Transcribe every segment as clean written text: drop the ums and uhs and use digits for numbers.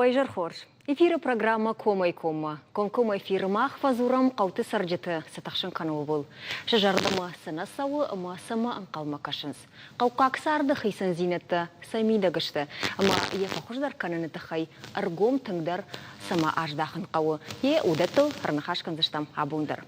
Уӕ изӕр хорз! Эфиры программӕ Комӕй-коммӕ. Комкоммӕ эфиры мах фӕдзурӕм хъӕуты цӕрджыты цы тыхсын кӕны, ууыл. Сӕ зӕрдӕмӕ цы нӕ цӕуы ӕмӕ цӕмӕ ӕнхъӕлмӕ кӕсынц. Хъӕуккаг царды хицӕндзинӕдтӕ сӕ мидӕг сты, ӕмӕ йӕ фӕхуыздӕр кӕныны тыххӕй ӕргом тынгдӕр цӕмӕ аздахын хъӕуы, йе уыдӕттыл ӕрныхас кӕндзыстӕм абон дӕр.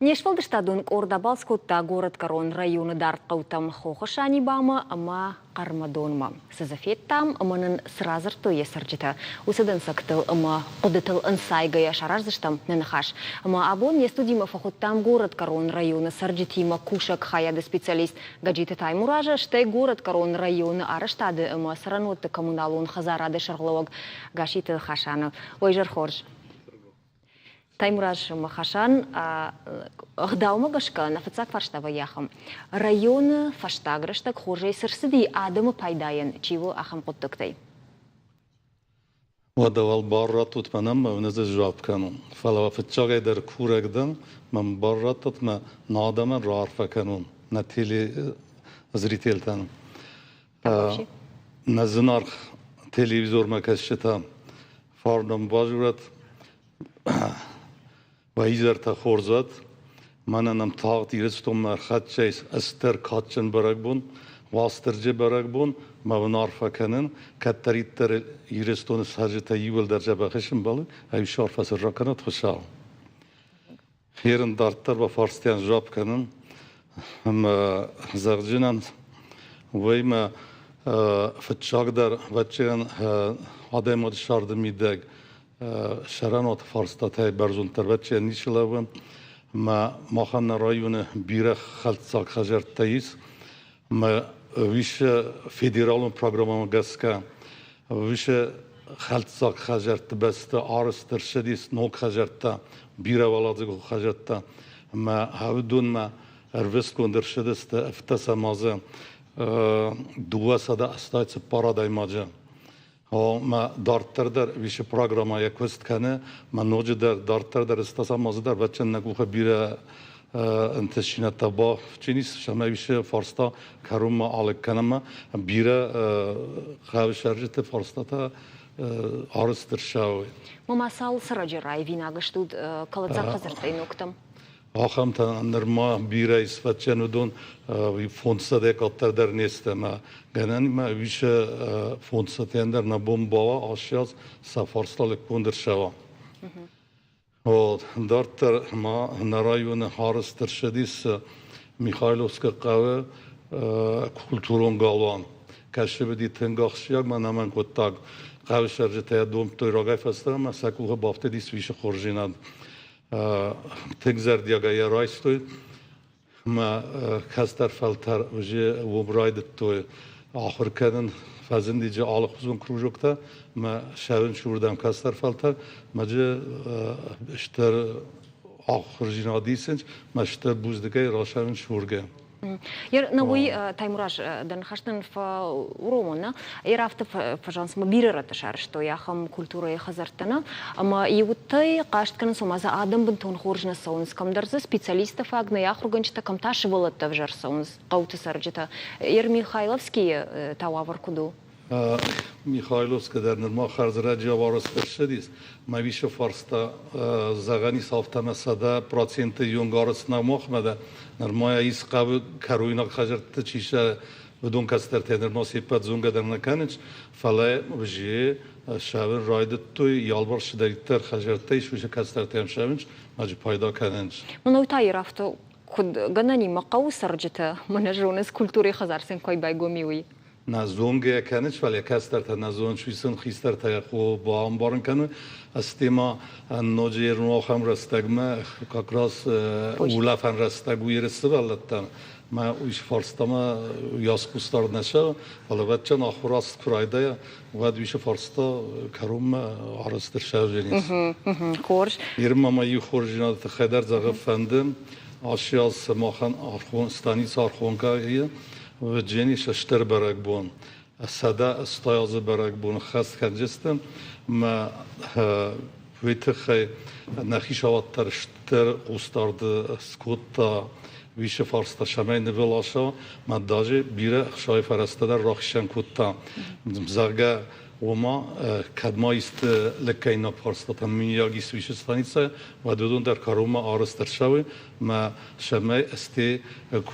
Не сфӕлдыстадон къорд абалц кодта горӕтгӕрон районы дард хъӕутӕм Хохы Санибамӕ ӕмӕ Хъӕрмӕдонмӕ. Цы дзы федтам ӕмӕ нын цы радзырдтой йӕ цӕрджытӕ, уыцы дӕнцӕгтыл ӕмӕ хъуыдытыл ӕнцайгӕйӕ сараздзыстӕм нӕ ныхас. Ӕмӕ абон не студимӕ фӕхуыдтам горӕтгӕрон районы цӕрджытимӕ кусӕг хайады специалист Гӕджиты Таймуразы, стӕй горӕтгӕрон районы арӕзтады ӕмӕ цӕрӕнуӕтты коммуналон хӕдзарады сӕргълӕууӕг Гаситы Хасаны. Уӕ изӕр хорз! Таймураз ӕмӕ Хасан ӕгъдаумӕ гӕсгӕ нӕ фыццаг фарста вӕййы ахӕм. Районы фӕстаг рӕстӕг хорзӕй цы рцыди адӕмы пайдайӕн, чи у ахӕм хъуыддӕгтӕй? Уӕдӕ уал бар раттут мӕнӕн, мӕ уын ӕз дзуапп кӕнон. Фӕлӕ уӕ фыццагӕй дӕр курӕг дӕн, мӕн бар раттут мӕ нӕ адӕмӕн раарфӕ кӕнон, нӕ телезрительтӕн. Нӕ зынаргъ телевизормӕ кӕсджытӕ, фарнӕн базурӕт, Уӕ изӕртӕ хорз уӕд! Мӕнӕн ӕм тагъд Ирыстонмӕ ӕрхӕццӕ ис ӕстӕр кадджын бӕрӕгбон, Уастырджы бӕрӕгбон, мӕ уын арфӕ кӕнын, кӕддӕриддӕр Ирыстоны цӕрджытӕ иууылдӕр дзӕбӕх сӕмбӕлы, ӕви арфӕ сын ракӕнӕд Хуыцау. Херын дарддӕр бафарстӕн дзуапп кӕнын ӕмӕ зӕгъдзынӕн, уый мӕ фыццагдӕр ӕвӕццӕгӕн адӕймаджы царды мидӕг сӕрӕнуаты фарстатӕй бӕрзонддӕр ӕвӕццӕгӕн ницы лӕууы. Ӕмӕ махӕн нӕ районы бирӕ хӕлддзаг хӕдзӕрттӕ ис. Ӕмӕ висе федералон программӕмӕ гӕсгӕ висе хӕлддзаг хӕдзӕртты бӕсты арӕзт ӕрцыдис ног хӕдзӕрттӕ, бирӕуӕладзыгон хӕдзӕрттӕ. Ӕмӕ уыдонмӕ ӕрвыстгонд ӕрцыдысты ӕфтӕсӕм азы 284 адӕймаджы. Мӕ дарддӕр дӕр висы программӕ йӕ куыст кӕны, мӕ ноджыдӕр дарддӕр дӕр ыстӕсӕм азы дӕр вӕччен нӕ къухы бирӕ ӕнтыстдзинӕдтӕ бафтдзӕнис, цӕмӕй висы фарста кӕронмӕ алыг кӕнӕм. Бирӕ хъӕуы цӕрджыты фарстатӕ арӕзт ӕрцӕуой. Мама цал цӕрӕджы раивинаг стут кӕлӕддзаг хӕдзӕрттӕй ногтӕм? Ахӕмтӕ нырма бирӕ ис фӕтчен уыдон фондзсӕдӕ къаддӕр дӕр не сты ӕмӕ гӕнӕн ма уисы фондзсӕдӕйӕн дӕр нӕ бон бауа ассиаз сӕ фарста лыггонд ӕрцӕуа. Вот. Дарддӕр ма нӕ районы арӕзт ӕрцыдис Михайловскы хъӕуы культурон галуан. Кӕсы уыди тынг ахсджиаг мӕнӕмӕн хъуыддаг. Хъӕуы цӕрджытӕ йӕ домдтой рагӕй фӕстӕмӕ, сӕ къухы бафтыдис уисы хорздзинад. Тынг зӕрдиагӕй йӕ райстой ӕмӕ кӕстӕр фӕлтӕр уже уым райдыдтой ахуыр кӕнын. Фӕзынди дзы алыхуызон кружоктӕ ӕмӕ сӕвын уырдӕм кӕстӕр фӕлтӕр ӕмӕ дзы стыр ахуырдзинад исынц ӕмӕ стыр бузныг-ӕй рацӕуынц уыргӕ. На уый Таймураз дӕ ныхӕстӕн фӕуромон, нӕ? Йӕ афтӕ фӕзӕгъынц, ӕмӕ бирӕ рӕтты сарӕзтой ахӕм культурӕйы хӕдзӕрттӕ, нӕ? Ӕмӕ иутӕй хъаст кӕнынц, ома дзы адӕм бынтон хорз нӕ цӕуынц, кӕмдӕр дзы специалисттӕ фаг нӕй, ахуыргӕнджытӕ, кӕм та сывӕллӕттӕ ӕвзӕр цӕуынц, хъӕуты цӕрджытӕ. Ер Михайловскийы та уавӕр куыд у? Михайловскы дӕр нырма хӕрзрӕджы арӕзт ӕрцыдис. Мӕ висы фарста зӕгъӕн ис афтӕмӕ 100% онг арӕзт нӕ махмӕ дӕр. Нырма ис хъӕуы кӕройнаг хӕдзӕртты чи сӕ уыдон кӕстӕртӕ нырма се ппӕт зонгӕ дӕр нӕ кӕнынц, фӕлӕ уже сӕвын райдыдтой ялварс цыдӕриддӕр хӕдзӕрттӕ ис, уыцы кӕстӕртӕм сӕвынц, ӕмӕ пайда кӕнынц. Мӕнӕу та ирӕфты куыд гӕнӕн и мӕ хъӕуы цӕрджытӕ мӕнӕ зонынц культурӕйы хӕдзар сын кӕй байгом и, уый. Нӕ зонгӕ кӕныс, фӕлӕ кӕстӕртӕ нӕ зонынц, уый сын хистӕртӕ баӕмбарын кӕны. Ӕз ма ноджы ерын ахӕм рӕстӕгмӕ как раз улӕфӕн рӕстӕг у ерыс сывӕллӕттӕн. Мӕ уый фарстамӕ уыйас хъусдард нӕ цӕуы, фӕлӕ ӕвӕццӕгӕн ахуыр аст куы райдайа, уӕд уыцы фарста кӕронмӕ арӕзт ӕрцӕудзӕнис. Хорз. Ерын ма иу хорздзинады тыххӕй дӕр зӕгъын фӕнды. Ацы аз махӕн станица Архонкӕйы Вджени стыр бӕрӕгбон, 180 азы бӕрӕгбон хӕст кӕнджысты, ӕмӕ Уый тыххӕй нӕ хицауад дӕр стыр хъусдард скодта уыцы фарста, цӕмӕй нывыл ацӕуа, ма даже бирӕ ӕхцайы фӕрӕзтӕ дӕр рахицӕн кодта, зӕгъгӕ, ома кӕд ма исты лӕггӕйнаг фарстатӕ мыййаг ис уыцы станицӕ, уӕд уыдон дӕр кӕронмӕ арӕзт ӕрцӕуой, ӕмӕ цӕмӕй сте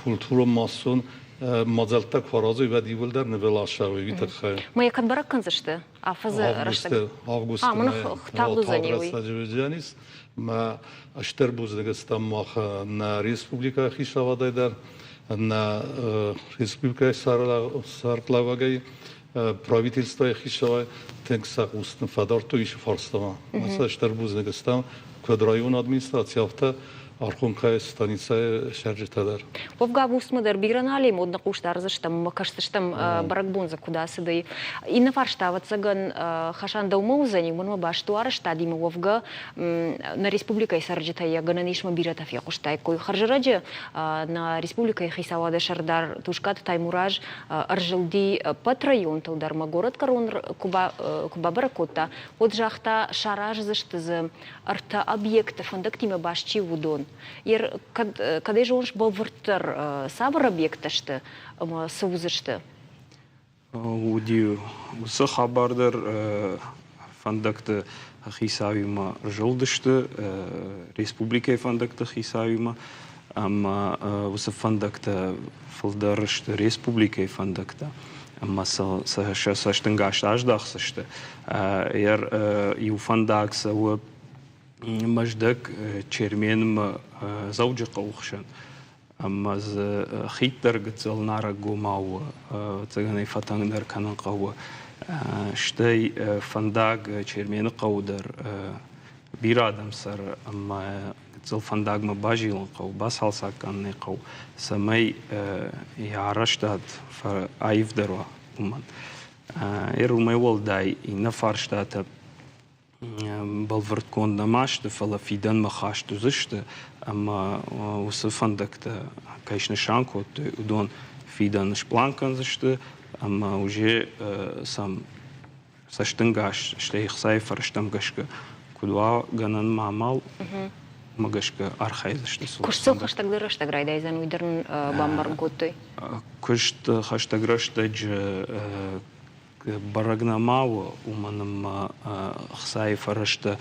культурон массон мадзӕлттӕ куы аразой, уӕд иууылдӕр нывыл ацӕуой, уый тыххӕй. Ма йӕ кӕд бӕрӕг кӕндзысты? Афӕдзы рӕстӕг? Августы. Рӕстӕджы уыдзӕнис. Мӕ стыр бузныг стӕм мах нӕ республикӕйы хицауадӕй дӕр, нӕ республикӕйы сӕргълӕууӕгӕй, правительствойы хицауӕй тынг сӕ хъус фӕдардтой исы фарстамӕ. Сӕ стыр бузныг стӕм, куыд районы администраци, афтӕ Архонкӕйы станицӕйы цӕрджытӕ дӕр. Уӕвгӕ августмӕ дӕр бирӕ нал и, мод нӕ хъус дардзыстӕм ӕмӕ кӕсдзыстӕм бӕрӕгбон дзы куыд ацыди. Иннӕ фарста, ӕвӕццӕгӕн, Хасан дӕумӕ уыдзӕни, уымӕн ӕмӕ баст у арӕзтадимӕ. Уӕвгӕ, нӕ республикӕйы цӕрджытӕ йӕ гӕнӕн ис ӕмӕ бирӕтӕ фехъуыстаиккой. Хӕрзӕрӕджы нӕ республикӕйы хицауады сӕрдар Тускъаты Таймураз ӕрзылди ӕппӕт районтыл дӕр ӕмӕ горӕтгӕрон куы бабӕрӕг кодта, уӕд загъта, сараздзысты дзы ӕртӕ объекты фӕндӕгтимӕ баст чи у, уыдон. Кӕд, кӕд ӕй зоныс бӕлвырддӕр, цавӕр объекттӕ сты ӕмӕ цы уыдзысты? Уыди уыцы хабар дӕр фӕндӕгты хицауимӕ зылдысты, республикӕйы фӕндӕгты хицауимӕ, ӕмӕ уыцы фӕндӕгтӕ фылдӕр сты республикӕйы фӕндӕгтӕ, ӕмӕ сӕ цӕстӕнгас аздахдзысты. Иу фӕндаг цӕуы Мӕздӕг Черменмӕ Дзӕуджыхъӕуы хсӕн. Ӕмӕ дзы хид дӕр гыццыл нарӕггомау у, ӕвӕццӕгӕн ӕй фӕтӕнгдӕр кӕнын хъӕуы. Стӕй фӕндаг Чермены хъӕуы дӕр бирӕ адӕм цӕры ӕмӕ гыццыл фӕндагмӕ базилын хъӕуы, бацалцӕг кӕнын ӕй хъӕуы, цӕмӕй йӕ арӕзтад фӕаивдӕр уа, уымӕн. Уымӕй уӕлдай иннӕ фарстатӕ бӕлвырдгонд нӕма сты, фӕлӕ фидӕнмӕ хаст уыдзысты ӕмӕ уыцы фӕндӕгтӕ кӕй снысан кодтой, уыдон фидӕны сплан кӕндзысты ӕмӕ уже сӕм цӕстӕнгас, стӕй ӕхцайы фӕрӕзтӕм гӕсгӕ куыд уа гӕнӕн ма амал, уымӕ гӕсгӕ архайдзысты. Куыст сыл хӕстӕгдӕр рӕстӕг райдайдзӕн, уый дӕр нын бамбарын кодтой. Куыст хӕстӕг рӕстӕджы бӕрӕг нӕма у, уымӕн ӕмӕ ӕхцайы фӕрӕзты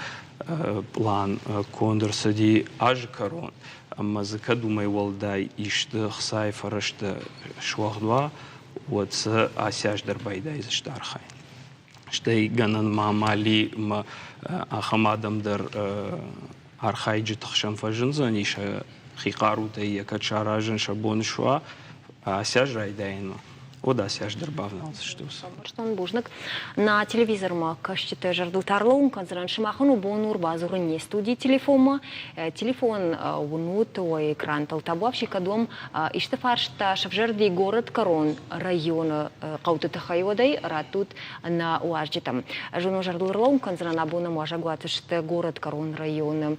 пълан конд ӕрцыди азы кӕрон, ӕмӕ дзы кӕд уымӕй уӕлдай исты ӕхцайы фӕрӕзтӕ суӕгъд уа, уӕд сӕ ацы аз дӕр байдайдзысты архайын. Стӕй гӕнӕн ма Мали ӕмӕ ахӕм адӕм дӕр архайджыты хсӕн фӕзындзӕни сӕ хи хъарутӕй йӕ кӕд саразын сӕ бон суа, ацы аз райдайынмӕ, уӕд ацы аз дӕр бавналдзысты уыцы. Бамбӕрстон, бузныг. Нӕ телевизормӕ кӕсджыты зӕрдыл та ӕрлӕууын кӕндзынӕн, сымахӕн у бон у ӕрбадзурын не студийы телефонмӕ. Телефон уынут уӕ экрантыл. Табуафси, кӕд уӕм исты фарста сӕвзӕрди горӕтгӕрон районы хъӕуты тыххӕй, уӕд ӕй раттут нӕ уазджытӕм. Ӕз уын уӕ зӕрдыл ӕрлӕууын кӕндзынӕн, абон нӕм уазӕгуаты сты горӕтгӕрон районы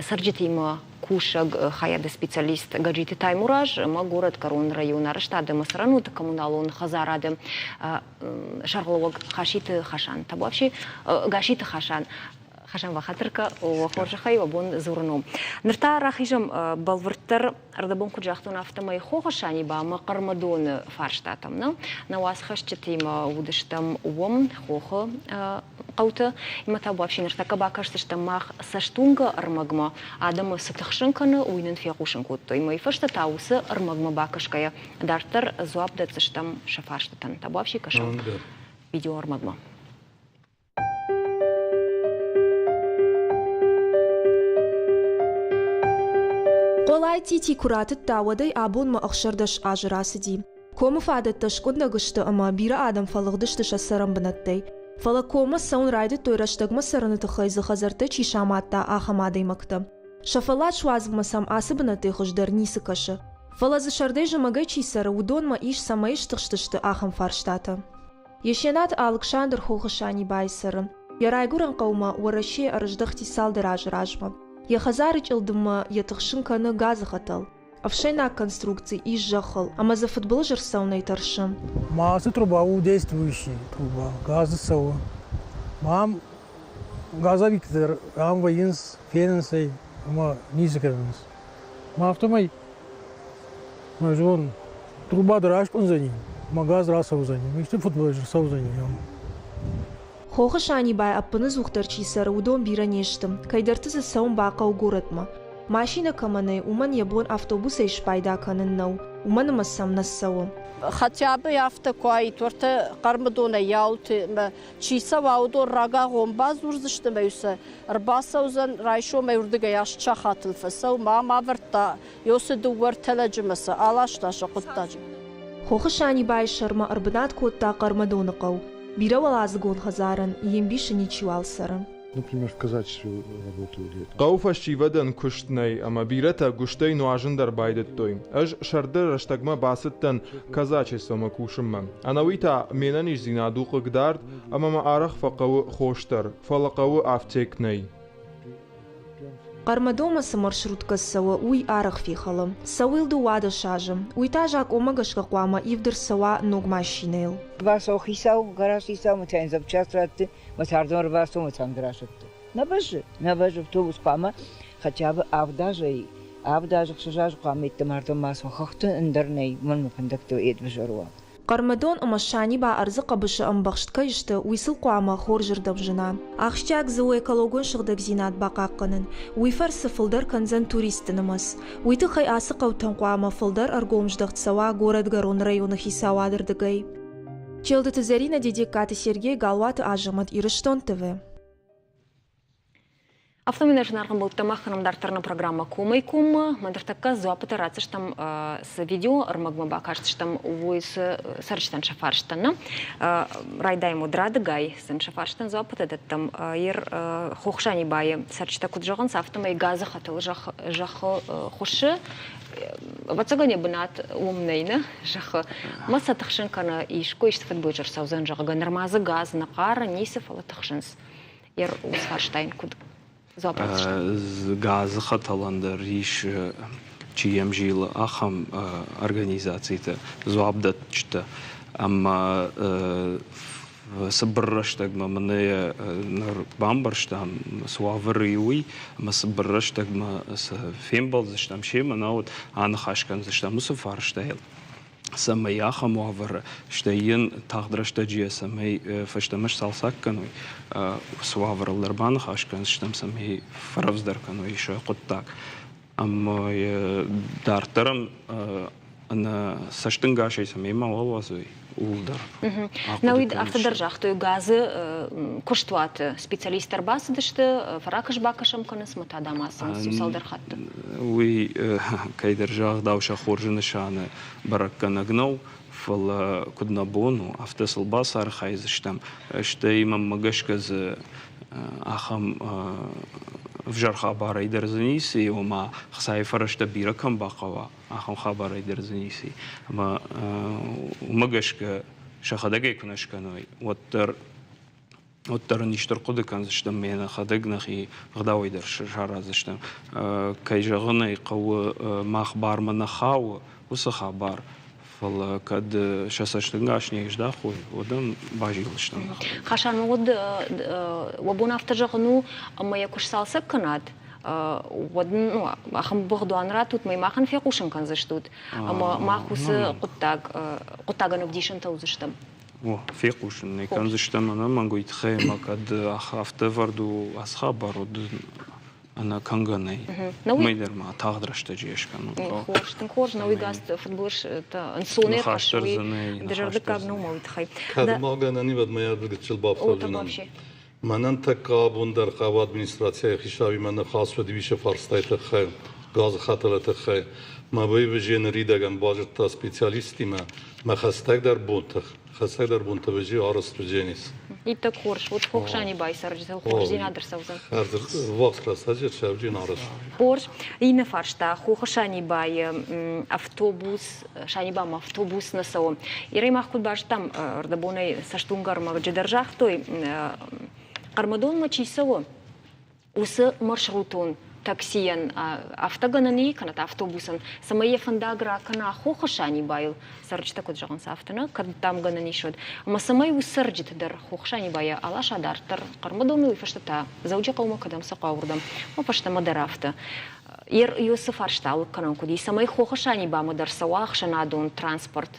цӕрджытимӕ кусӕг хайады специалист Гаджиты Таймураз ӕмӕ горӕтгӕрон районы арӕзтады ӕмӕ цӕрӕнуӕтты коммуналон хӕдзарады сӕргълӕууӕг Хаситы Хасан. Табуафси, Гаситы Хасан. Хасан бахатыр кӕ, хорзӕхӕй уӕ бон дзурын у. Ныр та рахизӕм бӕлвырддӕр, ӕрдӕбон куыд загътон, афтӕмӕй Хохы Саниба ӕмӕ Хъӕрмӕдоны фарстатӕм. Нӕ нӕ уацхӕсджытимӕ уыдыстӕм уым, хохы хъӕуты. Ӕмӕ та вообще ныртӕккӕ бакӕсдзыстӕм мах цӕстуынгӕ ӕрмӕгмӕ. Адӕмы цы тыхсын кӕны, уый нын фехъусын кодтой. Мӕйы фӕстӕ та уыцы ӕрмӕгмӕ бакӕсгӕйӕ дарддӕр дзуапп дӕтдзыстӕм сӕ фарстытӕн. Табуафси кӕсӕм видеоӕрмӕгмӕ. Хъолайы Тити куы ратыдта, уӕдӕй абонмӕ 16 азы рацыди. Комы фадӕттӕ скъуындӕг сты ӕмӕ бирӕ адӕм фӕлыгъдысты сӕ цӕрӕнбынӕттӕй. Фӕлӕ коммӕ цӕуын райдыдтой рӕстӕгмӕ цӕрыны тыххӕй дзы хӕдзӕрттӕ чи самадта, ахӕм адӕймӕгтӕ. Сӕ фӕллад суадзынмӕ сӕм ацы бынӕттӕй хуыздӕр ницы кӕсы. Фӕлӕ дзы сӕрдӕй-зымӕгӕй чи цӕры, уыдонмӕ ис, цӕмӕй стыхстысты, ахӕм фарстатӕ. Есенаты Алыксандр хохы Санибайы цӕры. Йӕ райгуырӕн хъӕумӕ Уӕрӕсейы ӕрыздӕхти цалдӕр азы размӕ. Йӕ хӕдзары чъылдыммӕ йӕ тыхсын кӕны газы хӕтӕл. Ӕфсӕйнаг конструкци ис зӕххыл, ӕмӕ дзы фыдбылыз ӕрцӕуынӕй тӕрсы. Ма ацы труба у действующий труба, газы цӕуы. Мам Газовиктӕ дӕр ам вӕййынц, фенынц ӕй ӕмӕ ницы кӕнынц. Ӕмӕ афтӕмӕй, мӕ зон, труба дӕр аскъуындзӕни, ӕмӕ газ рацӕудзӕни, исты фыдбылыз ӕрцӕудзӕни ам. Хохы Санибайы ӕппыныдзухдӕр чи цӕры, уыдон бирӕ не сты. Кӕйдӕрты дзы цӕуын бахъӕуы горӕтмӕ. Машинӕ кӕмӕ нӕй, уымӕн йӕ бон автобусӕй спайда кӕнын нӕу, уымӕн ӕмӕ сӕм нӕ цӕуы. Хотя бы афтӕ куы уаид, уӕртӕ Хъӕрмыдонӕй Ялты чи цӕуа, уыдон рагагъом бадзурдзысты ӕмӕ сӕ ӕрбацӕудзӕн райсомӕй уырдыгӕй аст сахатыл фӕцӕуы, ма ам авӕрдта Йосы дыууӕ ртӕ лӕджы мӕ сӕ аласта сӕ хъуыддаджы. Хохы Санибайы сӕрмӕ ӕрбынат кодта Хъӕрмӕдоны хъӕу. Бирӕуӕладзыгон хӕдзарӕн йе мбисы ничиуал цӕры. Например, в казачестве работаю летом. Хъӕуы фӕсивӕдӕн куыст нӕй, ӕмӕ бирӕтӕ гуыстӕй нуазын дӕр байдыдтой. Ӕз сӕрды рӕстӕгмӕ бацыдтӕн казачествомӕ кусынмӕ. Ӕнӕуый та ме нӕниздзинад у хъыгдард ӕмӕ мӕ арӕх фӕхъӕуы хос дӕр, фӕлӕ хъӕуы афтек нӕй. Хъӕрмӕдонмӕ цы маршруткӕ цӕуы, уый арӕх фехӕлы. Цӕуы йыл 12 азы. Уый та закъонмӕ гӕсгӕ хъуамӕ ивд ӕрцӕуа ног машинӕйыл. Ӕрбацӕуы хицау, гараж хицау, мӕ та йын запчасть ратты, мӕ цардон ӕрбацӕуы, мӕ цӕм расӕтты. Нӕ бӕззы, нӕ бӕззы автобус хъуамӕ хотя бы авд азӕй, авд азы, ӕхсӕз азы хъуамӕ йеддӕмӕ ардӕм ма цӕуа. Хӕхты ӕндӕр нӕй, уымӕн мӕ фӕндӕгтӕ ӕдвзӕр уа. Хъӕрмӕдон ӕмӕ Саниба ӕрдзы хъӕбысы ӕмбӕхст кӕй сты, уый сыл хъуамӕ хорзырдӕм зына. Ахсджиаг дзы у экологон сыгъдӕгдзинад бахъахъхъӕнын. Уый фӕрцы фылдӕр кӕндзӕн туристты нымӕц. Уый тыххӕй ацы хъӕутӕн хъуамӕ фылдӕр ӕргом здӕхт цӕуа горӕтгӕрон районы хицауады рдыгӕй. Челдыты Зӕринӕ, Дедегкаты Сергей, Галуаты Азӕмӕт, Ирыстон ТВ. Афтӕмӕй нӕ зынаргъ ӕмбӕлттӕ мах кӕнӕм дарддӕр нӕ программӕ Комӕй-коммӕ. Мӕ ныртӕккӕ дзуаппытӕ ратдзыстӕм цы видео ӕрмӕгмӕ бакастыстӕм, уый цы цӕрджытӕн сӕ фарстӕн. Райдайӕм уӕд радыгай, сын сӕ фарстӕн дзуаппытӕ дӕттӕм. Ер Хохсанибайы цӕрджытӕ куыд зӕгъынц, афтӕмӕй газы хӕтӕл зӕххы хуыссы. Ӕвӕццӕгӕн йӕ бынат уым нӕй, нӕ зӕххы. Мӕ сӕ тыхсын кӕны, искуы исты фыдбылыз ӕрцӕудзӕн, зӕгъгӕ, нырма дзы газ нӕ хъары, ницы, фӕлӕ тыхсынц. Йӕ фарста йын куыд дзуапп ратдзыстӕм? Газы хӕтӕлӕн дӕр ис, чи йӕм зилы, ахӕм организацитӕ, дзуапдӕтджытӕ. Ӕмӕ цыбыр рӕстӕгмӕ мын ныр бамбӕрстам, цы уавӕры и, уый, ӕмӕ цыбыр рӕстӕгмӕ цы фембӕлдзыстӕм семӕ, науӕд аныхас кӕндзыстӕм уыцы фарстайыл. Цӕмӕй ахӕм уавӕры, стӕй йын тагъд рӕстӕджы йӕ цӕмӕй фӕстӕмӕ сцалцӕг кӕной, цы уавӕрыл дӕр баныхас кӕндзыстӕм, цӕмӕй фӕрӕвдздӕр кӕной сӕ хъуыддаг. Ӕмӕ дарддӕр ӕм ӕнӕ цӕстӕнгасӕй цӕмӕй мауал уадзой, ууыл дӕр. Науид афтӕ дӕр загътой, газы куыстуаты специалисттӕ ӕрбацыдысты, фӕракӕс-бакӕсӕм кӕнынц ӕмӕ та дам ацӕуынц иу цалдӕр хатты. Уый кӕйдӕр загъдау сӕ хорзы нысаны бӕрӕггӕнӕг нӕу, фӕлӕ куыд нӕ бон у, афтӕ сыл бацархайдзыстӕм. Стӕй мӕнмӕ гӕсгӕ дзы ахӕм ӕвзӕр хабарӕй дӕр дзы ницы и, ома хцайы фӕрӕзтӕ бирӕ кӕм бахъӕуа, ахӕм хабарӕй дӕр дзы ницы и. Ӕмӕ уымӕ гӕсгӕ сӕхӕдӕг ӕй куы нӕ скӕной, уӕддӕр уӕддӕр ын исты ӕрхъуыды кӕндзыстӕм ӕмӕ нӕхӕдӕг нӕхи ӕгъдауӕй дӕр сараздзыстӕм. Кӕй зӕгъын ӕй хъӕуы, мах бармӕ нӕ хауы уыцы хабар, фӕлӕ кӕд сӕ цӕстӕнгас не здахой, уӕд ӕм базилдзыстӕм. Хасан, уӕд уӕ бон афтӕ зӕгъын у, ӕмӕ йӕ куы сцалцӕг кӕнат, уӕд ну, ахӕм быгъдуан раттут, мӕ махӕн фехъусын кӕндзыстут, ӕмӕ мах уыцы хъуыддаг хъуыддагӕн ӕвдисӕнтӕ уыдзыстӕм. О, фехъусын нӕ кӕндзыстӕм ӕнӕмӕнг уый тыххӕй, ӕмӕ кӕд афтӕ ӕвӕрд у ацы хабар, уӕд ӕнӕ кӕнгӕ нӕй. Уымӕй дӕр ма тагъд рӕстӕджы йӕ скӕнын хъӕуы. Хорз, тынг хорз, науи гаст фыдбылызтӕ ӕнцонӕй хӕссы, дызӕрдыггаг нӕу мӕ уый тыххӕй. Кӕд ма гӕнӕн и, уӕд ма йӕ гыццыл бафтаудзынӕн. Мӕнӕн тӕккӕ абон дӕр хъӕуы администрацийы хицауимӕ ныхас уыд висы фарстайы тыххӕй, газы хӕтӕлы тыххӕй. Мӕ вывезе ныридӕгӕн базыдта специалисттимӕ, мӕ хӕстӕгдӕр бонты хӕстӕгдӕр бонты везе арӕзт уыдзӕнис. Иттӕг хорз, уыд Хохсани байцӕрджытыл хорздзинад ӕрцӕудзӕн. Ввахс рӕстӕджы сӕвджын арӕзт. Хорз. Иннӕ фарста. Хохы Санибайы автобус, Санибамӕ автобус нӕ цӕуы. Ирӕй мах куыд базыдтам, ӕрдӕбонӕй цӕстуынгармӕджы дӕр загътой, Хъӕрмӕдонмӕ чи цӕуы, уыцы маршрутон. Таксийӕн афтӕ гӕнӕн и, кӕнӕ та автобусӕн, цӕмӕй йӕ фӕндаг ракӕна хохы Санибайыл, цӕрджытӕ куыд зӕгъынц, афтӕ нӕ, кӕд дам гӕнӕн ис, уӕд. Ӕмӕ цӕмӕй уыцы цӕрджыты дӕр хохы Санибайӕ аласа дарддӕр Хъӕрмӕдоны, уый фӕстӕ та Дзӕуджыхъӕумӕ кӕдӕм сӕ хъӕуы, уырдӕм. Ӕмӕ фӕстӕмӕ дӕр афтӕ. Иосы фарста алыг кӕнӕн куыд и, цӕмӕй хохы Санибамӕ дӕр цӕуа ӕхсӕнадон транспорт.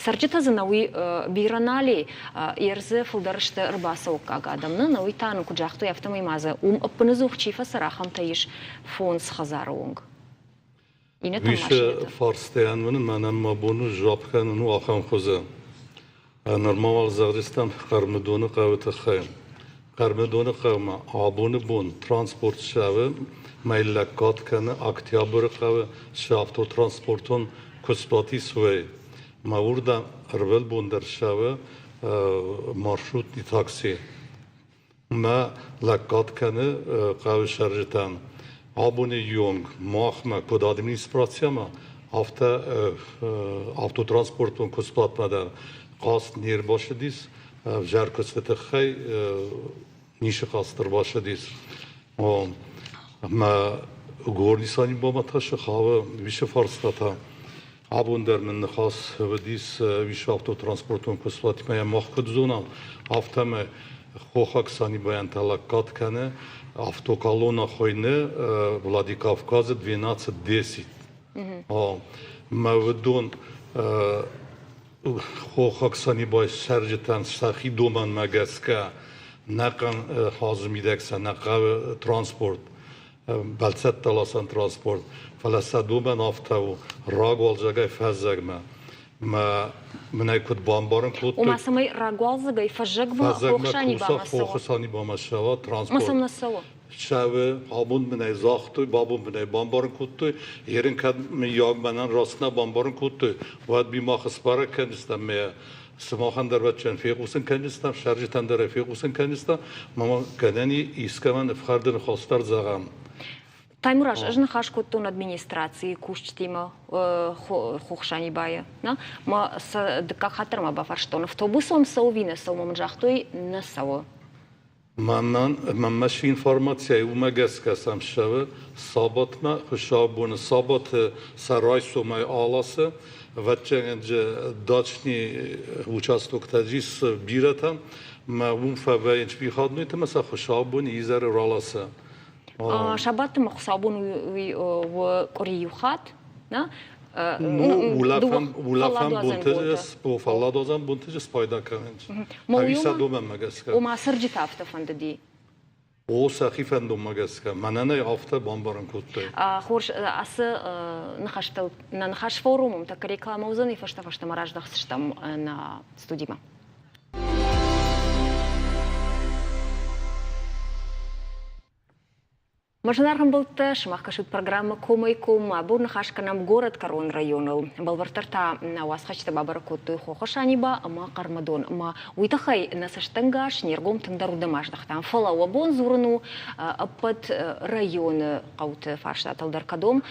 Цӕрджытӕ дзы нӕуый бирӕ нал и, ӕрдзы фылдӕр сты ӕрбацӕуӕггаг адӕм. Нӕ, нӕуый та нын куыд загътой, афтӕмӕй ма дзы уым ӕппынӕдзух чи фӕцӕры, ахӕмтӕ ис 5 хӕдзары онг. Иннӕтӕм Висы фарстайӕн мын мӕнӕн мӕ бон у сдзуапп кӕнын у ахӕм хуызы. Нырма уал зӕгъдзыстӕм Хъӕрмыдоны хъӕуы тыххӕй. Хъӕрмыдоны хъӕумӕ абоны бон транспорт цӕуы, мӕй лӕггад кӕны Октябры хъӕуы цы автотранспортон куыстуат ис, уый. Мӕ уырдӕм ӕрвылбон дӕр цӕуы маршрутный такси. Мӕ лӕггад кӕны хъӕуы цӕрджытӕн. Абоны онг махмӕ, куыд администрацимӕ, афтӕ автотранспортон куыстуатмӕ дӕр хъаст не рбацыдис, ӕвзӕр куысты тыххӕй ницы хъаст ӕрбацыдис. Мӕ горнисани бамӕ хауы висы фарстатӕ. Абон дӕр мын ныхас уыдис висы автотранспортон куыстуатимӕ, мах куыд зонӕм, афтӕмӕй хохаг Санибайӕн та лӕггад кӕны автоколонна хуыйны Владикавказы 12-10. Мӕ уыдон хохаг Санибай цӕрджытӕн сӕхи домӕнмӕ гӕсгӕ нӕхъӕн хъазы мидӕг сӕ нӕ хъӕуы транспорт, бӕлццӕттӕласӕн транспорт, фӕлӕ сӕ домӕн афтӕ у рагуалдзӕгӕй фӕззӕгмӕ. Мӕ мын ӕй куыд бамбарын кодтой. Ома цӕмӕй рагуалдзӕгӕй фӕззӕгмӕ хохы Санибамӕ цӕуа транспорт. Ма сӕм нӕ цӕуы? Цӕуы, абон мын ӕй загътой, бабон мын ӕй бамбарын кодтой. Ерын кӕд мыййаг мӕнӕн раст нӕ бамбарын кодтой, уӕд ми мах сбӕрӕг кӕндзыстӕм мӕ сымахӕн дӕр вӕччӕн фехъусын кӕндзыстӕм, цӕрджытӕн дӕр ӕй фехъусын кӕндзыстӕм, мама гӕнӕн искӕмӕн ӕфхӕрды ныхас дӕр зӕгъӕм. Таймураз, ӕз ныхас кодтон администрацийы кусджытимӕ Хохсанибайы. Нӕ? Мӕ сӕ дыккаг хатт дӕр ма бафарстон, автобус уӕм цӕуы ӕви нӕ цӕуы? Мӕ мын загътой, нӕ цӕуы. Мӕнӕн мӕнмӕ цы информацийӕ уымӕ гӕсгӕ сӕм ссӕуы сабатмӕ, хуыцаубоны сабаты сӕ райсомӕй аласы, ӕвӕццӕгӕн дачный участоктӕ ис бирӕтӕ, мӕ уым фӕвӕййынц выходнойты ӕмӕ сӕ хуыцаубоны изӕры раласы. Сабаты ма хуыцаубон уый у къуыри иу хатт, нӕ? Ну, улӕфӕн бонты фӕлладуадзӕн бонты спайда кӕнынц. Ӕви сӕ домӕнмӕ гӕсгӕ. Ома цӕрджытӕ афтӕ фӕндыди? О, сӕхи фӕндонмӕ гӕсгӕ. Мӕнӕн ӕй афтӕ бамбарын кодтой. Хорз, ацы ныхӕстыл нӕ ныхас форумым тӕккӕ рекламӕ уыдзӕн, фӕстӕ фӕстӕмӕ раздӕхдзыстӕм нӕ студимӕ. Мӕ зынаргъ ӕмбӕлттӕ, сымах кӕсут программӕ Комӕй-коммӕ. Абон ныхас кӕнӕм горӕтгӕрон районыл. Бӕлвырддӕр та нӕ уацхӕсджытӕ бабӕрӕг кодтой Хохы Саниба ӕмӕ Хъӕрмӕдон. Ӕмӕ уый тыххӕй нӕ цӕстӕнгас, не ргом тынгдӕр уырдӕм аздӕхтам. Фӕлӕ уӕ бон дзурын у ӕппӕт районы хъӕуты фарстатыл дӕр. Кӕдом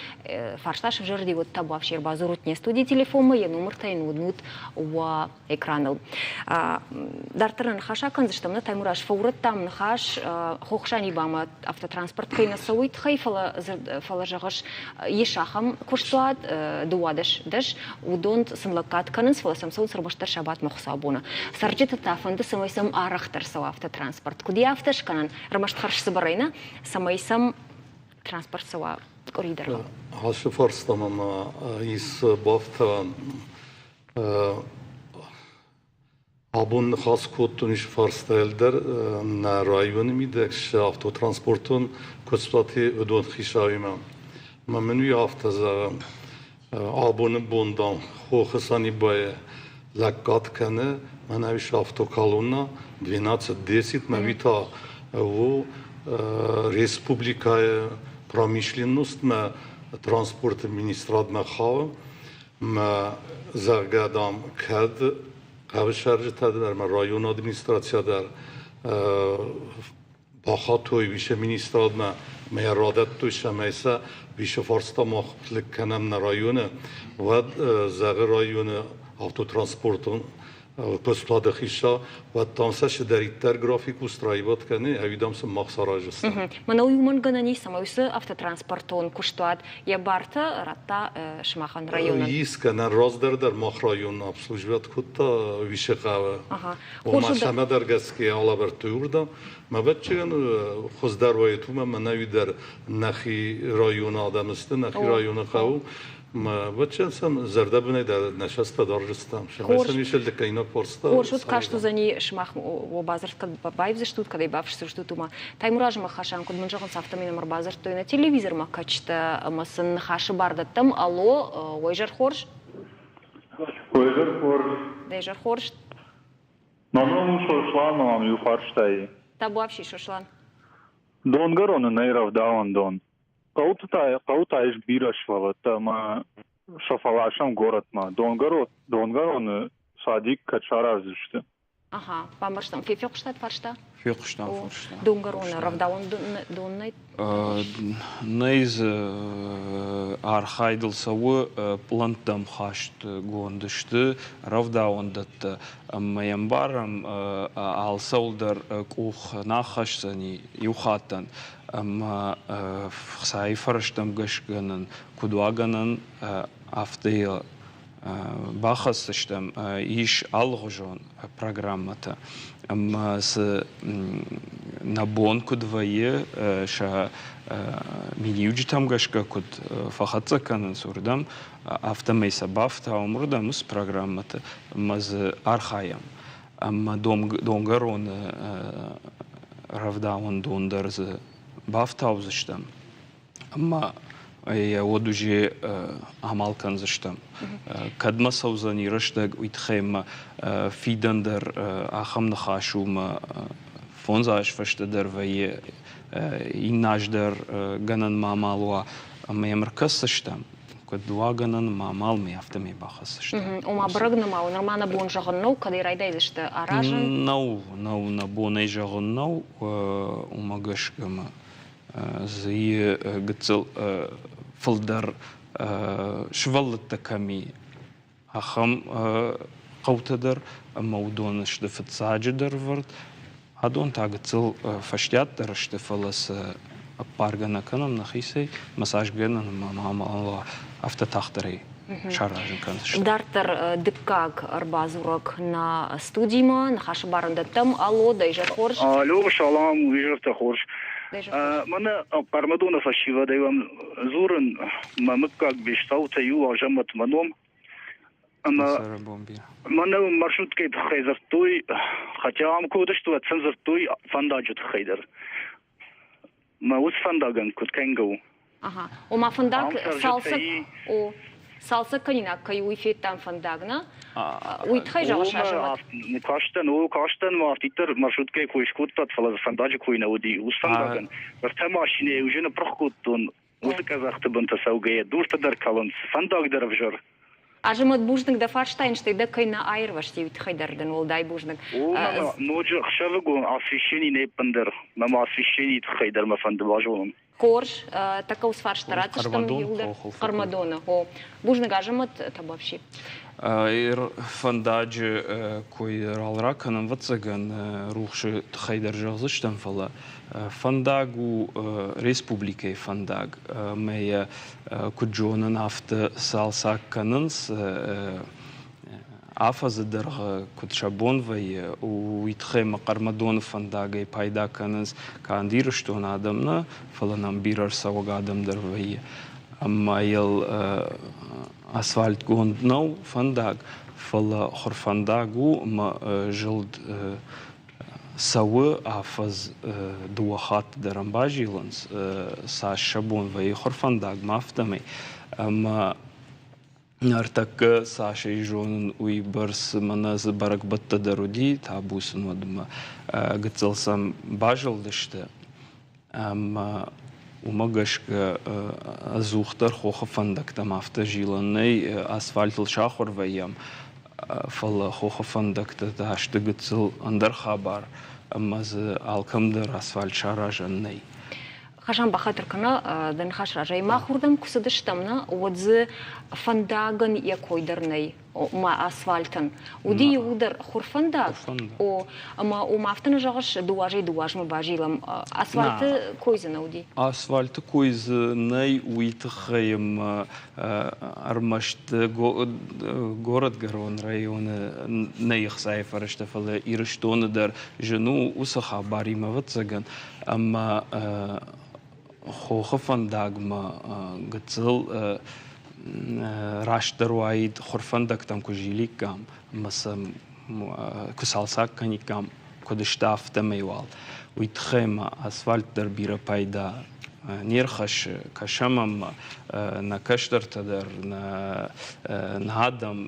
фарста сывзӕрди, уӕд та бафсер бадзурут не студийы телефонмӕ, йӕ номыртӕ йын уынут уӕ экраныл. Дарддӕр нӕ ныхас акӕндзыстӕм, нӕ Таймураз фӕурӕдтам ныхас Хохсанибамӕ автотранспорт кӕй нӕ цӕуы, уый тыххӕй, фӕлӕ зӕгъыс, ис ахӕм куыстуат, 12 дӕс, уыдон сын лӕггад кӕнынц, фӕлӕ сӕм цӕуынц ӕрмӕстдӕр сабатмӕ хуыцаубоны. Цӕрджыты та фӕнды, цӕмӕй сӕм арӕхдӕр цӕуа автотранспорт. Куыд йӕ афтӕ скӕнӕн, ӕрмӕст хӕрзцыбырӕй нӕ, цӕмӕй сӕм транспорт цӕуа къуыри дӕргъы? Ацы фарстамӕ ма ис бафтауӕн. Абон ныхас кодтон ис фарстайыл дӕр нӕ районы мидӕг цы автотранспортон куыстуаты уыдон хицауимӕ. Мӕ мын уый афтӕ зӕгъы, абоны бон, дам, хохы Санибайы лӕггад кӕны, мӕнӕ ис автоколонна 12-10, мӕ уый та у республикӕйы промышленностмӕ, транспорты министрадмӕ хауы. Мӕ зӕгъгӕ, дам, кӕд хъӕуы цӕрджытӕ дӕр ӕмӕ районы администрацийӕ дӕр бахатой вице-министрадмӕ ӕмӕ йӕ радӕттой, цӕмӕй сӕ вице-фарста мах лыг кӕнӕм нӕ районы, уӕд, зӕгъы районы автотранспортон Куыстуаты хицау, уӕд там сӕ цыдӕриддӕр график устраивать кӕны, ӕви дам сын мах сараздзыстӕм. Мӕнӕ уый уымӕн гӕнӕн ис, ӕмӕ уыцы автотранспортон куыстуат йӕ бартӕ радта сымахӕн районӕн. Ис гӕнӕн, раздӕр дӕр мах район обслуживать кодта Вишехъӕуы. Ома цӕмӕдӕр гӕсгӕ алӕвӕрдтой уырдӕм. Мӕ ӕвӕццӕгӕн, хуыздӕр уаид уымӕ, мӕнӕ уый дӕр нӕхи районы адӕм сты, нӕхи районы хъӕуы. Ӕвӕццӕгӕн сӕм зӕрдӕбынӕй дӕр нӕ цӕстӕ дарджыстӕм. Сӕм ис лыккӕйнаг фарста. Хорз уыд каст уыдзӕни сымах уӕ бадзырд кӕд баивдзыстут, кӕд ӕй бафысдзыстут, уымӕ. Таймуразы мӕ Хасан, куыд мын зӕгъынц, афтӕмӕй нӕм ӕрбадзырдтой нӕ телевизормӕ кӕсджытӕ ӕмӕ сын ныхасы бар дӕттӕм. Алло, уӕ изӕр хорз? Уӕ изӕр хорз. Дӕ изӕр хорз. Мӕ ном у Сослан, мӕм иу фарстайы. Табуафси, Сослан. Донгӕроны нӕй рӕвдауӕндон. Хъӕуты та, хъӕуы та ис бирӕ сывӕллӕттӕ ӕмӕ сӕ фӕласӕм горӕтмӕ. Донгӕроны садик кӕд сараздзысты? Ага, бамбӕрстам. Фехъуыстат фарста? Фехъуыстам фарста. Донгӕроны рӕвдауӕн дон нӕй? Нӕй дзы архайдыл цӕуы пълӕнттӕм хастгонд сты рӕвдауӕндӕттӕ ӕмӕ йӕ ӕмбарӕм, алцӕуыл дӕр къух нӕ хӕсдзӕни иу хаттӕн. Ӕмӕ хцайы фӕрӕзтӕм гӕсгӕ нын куыд уа гӕнӕн, афтӕ йӕ бахӕсдзыстӕм. Ис алыгъуызон программӕтӕ ӕмӕ цы нӕ бон куыд вӕййы, сӕ миниуджытӕм гӕсгӕ куыд фӕхӕццӕ кӕнынц уырдӕм, афтӕмӕй сӕ бафтауӕм уырдӕм уыцы программӕты ӕмӕ дзы архайӕм. Ӕмӕ донгӕроны рӕвдауӕндон дӕр дзы бафтаудзыстӕм ӕмӕ йӕ уӕд уже амал кӕндзыстӕм. Кӕдмӕ цӕудзӕни рӕстӕг, уый тыххӕй мӕ фидӕн дӕр ахӕм ныхас у мӕ 5 аз фӕстӕ дӕр вӕййы, иннӕ аз дӕр гӕнӕн ма амал уа ӕмӕ йӕм ӕркӕсдзыстӕм. Куыд уа гӕнӕн ма амал мӕ афтӕмӕй бахӕсдзыстӕм. Ома бӕрӕг нӕма у, нырма нӕ бон зӕгъын нӕу, кӕдӕй райдайдзысты аразын? Нӕу, нӕу, нӕ бонӕй зӕгъын нӕу, уымӕ гӕсгӕ мӕ дзы гыццыл фылдӕр сывӕллӕттӕ кӕм и, ахӕм хъӕутӕ дӕр ӕмӕ уыдон сты фыццаджыдӕр вӕрд. Адон та гыццыл фӕстиатдӕр сты, фӕлӕ сӕ ӕппаргӕ нӕ кӕнӕм нӕхицӕй, массажгӕнӕн ӕмӕ афтӕ тагъддӕрӕй саразын кӕндзыстӕм. Дарддӕр дыккаг ӕрбадзурӕг нӕ студимӕ ныхасы бар ын дӕттӕм. Алло, дӕ изӕр хорз. Алло, салам, изӕртӕ хорз. Мӕнӕ Хъӕрмӕдоны фӕсивӕдӕй уӕм дзурын, мӕ мыггаг Бестаутӕй у Азӕмӕт мӕ ном. Ӕмӕ мӕнӕ маршруткӕйы тыххӕй дзырдтой, хотя ам куы уыдысты, уӕд сын дзырдтой фӕндаджы тыххӕй дӕр. Мӕ уыцы фӕндагӕн куыд кӕнгӕ у? Ага. Ома фӕндаг цалцӕг о цалцӕг кӕнинаг кӕй уый федтам фӕндаг, нӕ? Уый тыххӕй зӕгъыс Азӕмӕт? Кастӕн, о, кастӕн, ма афтиддӕр маршруткӕйы кой скодтат, фӕлӕ дзы фӕндаджы кой нӕ уыди. Уыцы фӕндагӕн ӕртӕ машинӕйы уже ныппырх кодтон, уыцы къӕдзӕхты бынты цӕугӕйӕ дуртӕ дӕр кӕлынц, фӕндаг дӕр ӕвзӕр. Азӕмӕт, бузныг дӕ фарстайӕн, стӕй дӕ кӕй нӕ аирвӕзти, уый тыххӕй дӕр дын уӕлдай бузныг. О, мӕ ноджы ӕхсӕвыгон освещени не ппындӕр. Мӕм освещенийы тыххӕй дӕр мӕ фӕнды базонын. Хорз, тӕккӕ уыцы фарста ратдзыстӕм иууылдӕр. Хъӕрмӕдоны, о. Бузныг, Азӕмӕт, табуафси. Фӕндаджы кой рал ракӕнӕм, ӕвӕццӕгӕн, рухсы тыххӕй дӕр зӕгъдзыстӕм, фӕлӕ фӕндаг у республикӕйы фӕндаг ӕмӕ йӕ куыд зонын, афтӕ цалцӕг кӕнынц афӕдзы дӕргъы куыд сӕ бон вӕййы, уый тыххӕй ӕмӕ Хъӕрмӕдоны фӕндагӕй пайда кӕнынц канд Ирыстоны адӕм нӕ, фӕлӕ нӕм бирӕ ӕрцӕуӕг адӕм дӕр вӕййы. Ӕмӕ йыл асфальтгонд нӕу фӕндаг, фӕлӕ хуырфӕндаг у ӕмӕ зылд цӕуы афӕдз дыууӕ хатты дӕр ӕм базилынц, цас сӕ бон вӕййы хуырфӕндагмӕ, афтӕмӕй. Ӕмӕ ныртӕккӕ цас ӕй зонын, уый бӕрц мӕнӕ дзы бӕрӕгбӕттӕ дӕр уыди, табу сын уӕдмӕ гыццыл сӕм базылдысты. Ӕмӕ уымӕ гӕсгӕ ӕдзухдӕр хохы фӕндӕгтӕм афтӕ зилӕн нӕй, асфальтыл сахуыр вӕййӕм, фӕлӕ хохы фӕндӕгтӕ та сты гыццыл ӕндӕр хабар, ӕмӕ дзы алкӕм дӕр асфальт саразӕн нӕй. Хасан, бахатыр кӕна дӕ ныхас разӕй. Мах уырдӕм куы цыдыстӕм, нӕ, уӕд дзы фӕндагӕн йӕ кой дӕр нӕй. Ма асфальтӕн. Уыди иууылдӕр хурфӕндаг. О, ӕмӕ уым афтӕ нӕ зӕгъыс, дыууазӕй дыууазмӕ базилӕм. Асфальты кой дзы нӕ уыди? Асфальты кой дзы нӕй, уый тыххӕй ӕмӕ ӕрмӕст горӕтгӕрон районы нӕй ӕхцайы фӕрӕзтӕ, фӕлӕ Ирыстоны дӕр зын у уыцы хабаримӕ, ӕвӕццӕгӕн, ӕмӕ хохы фӕндагмӕ гыццыл растдӕр уаид хуырфӕндӕгтӕм куы зиликкам ӕмӕ сӕм куы цалцӕг кӕниккам, куыд сты, афтӕмӕй уал. Уый тыххӕй ма асфальт дӕр бирӕ пайда не рхӕссы. Кӕсӕм ӕмӕ нӕ кӕстӕртӕ дӕр, нӕ адӕм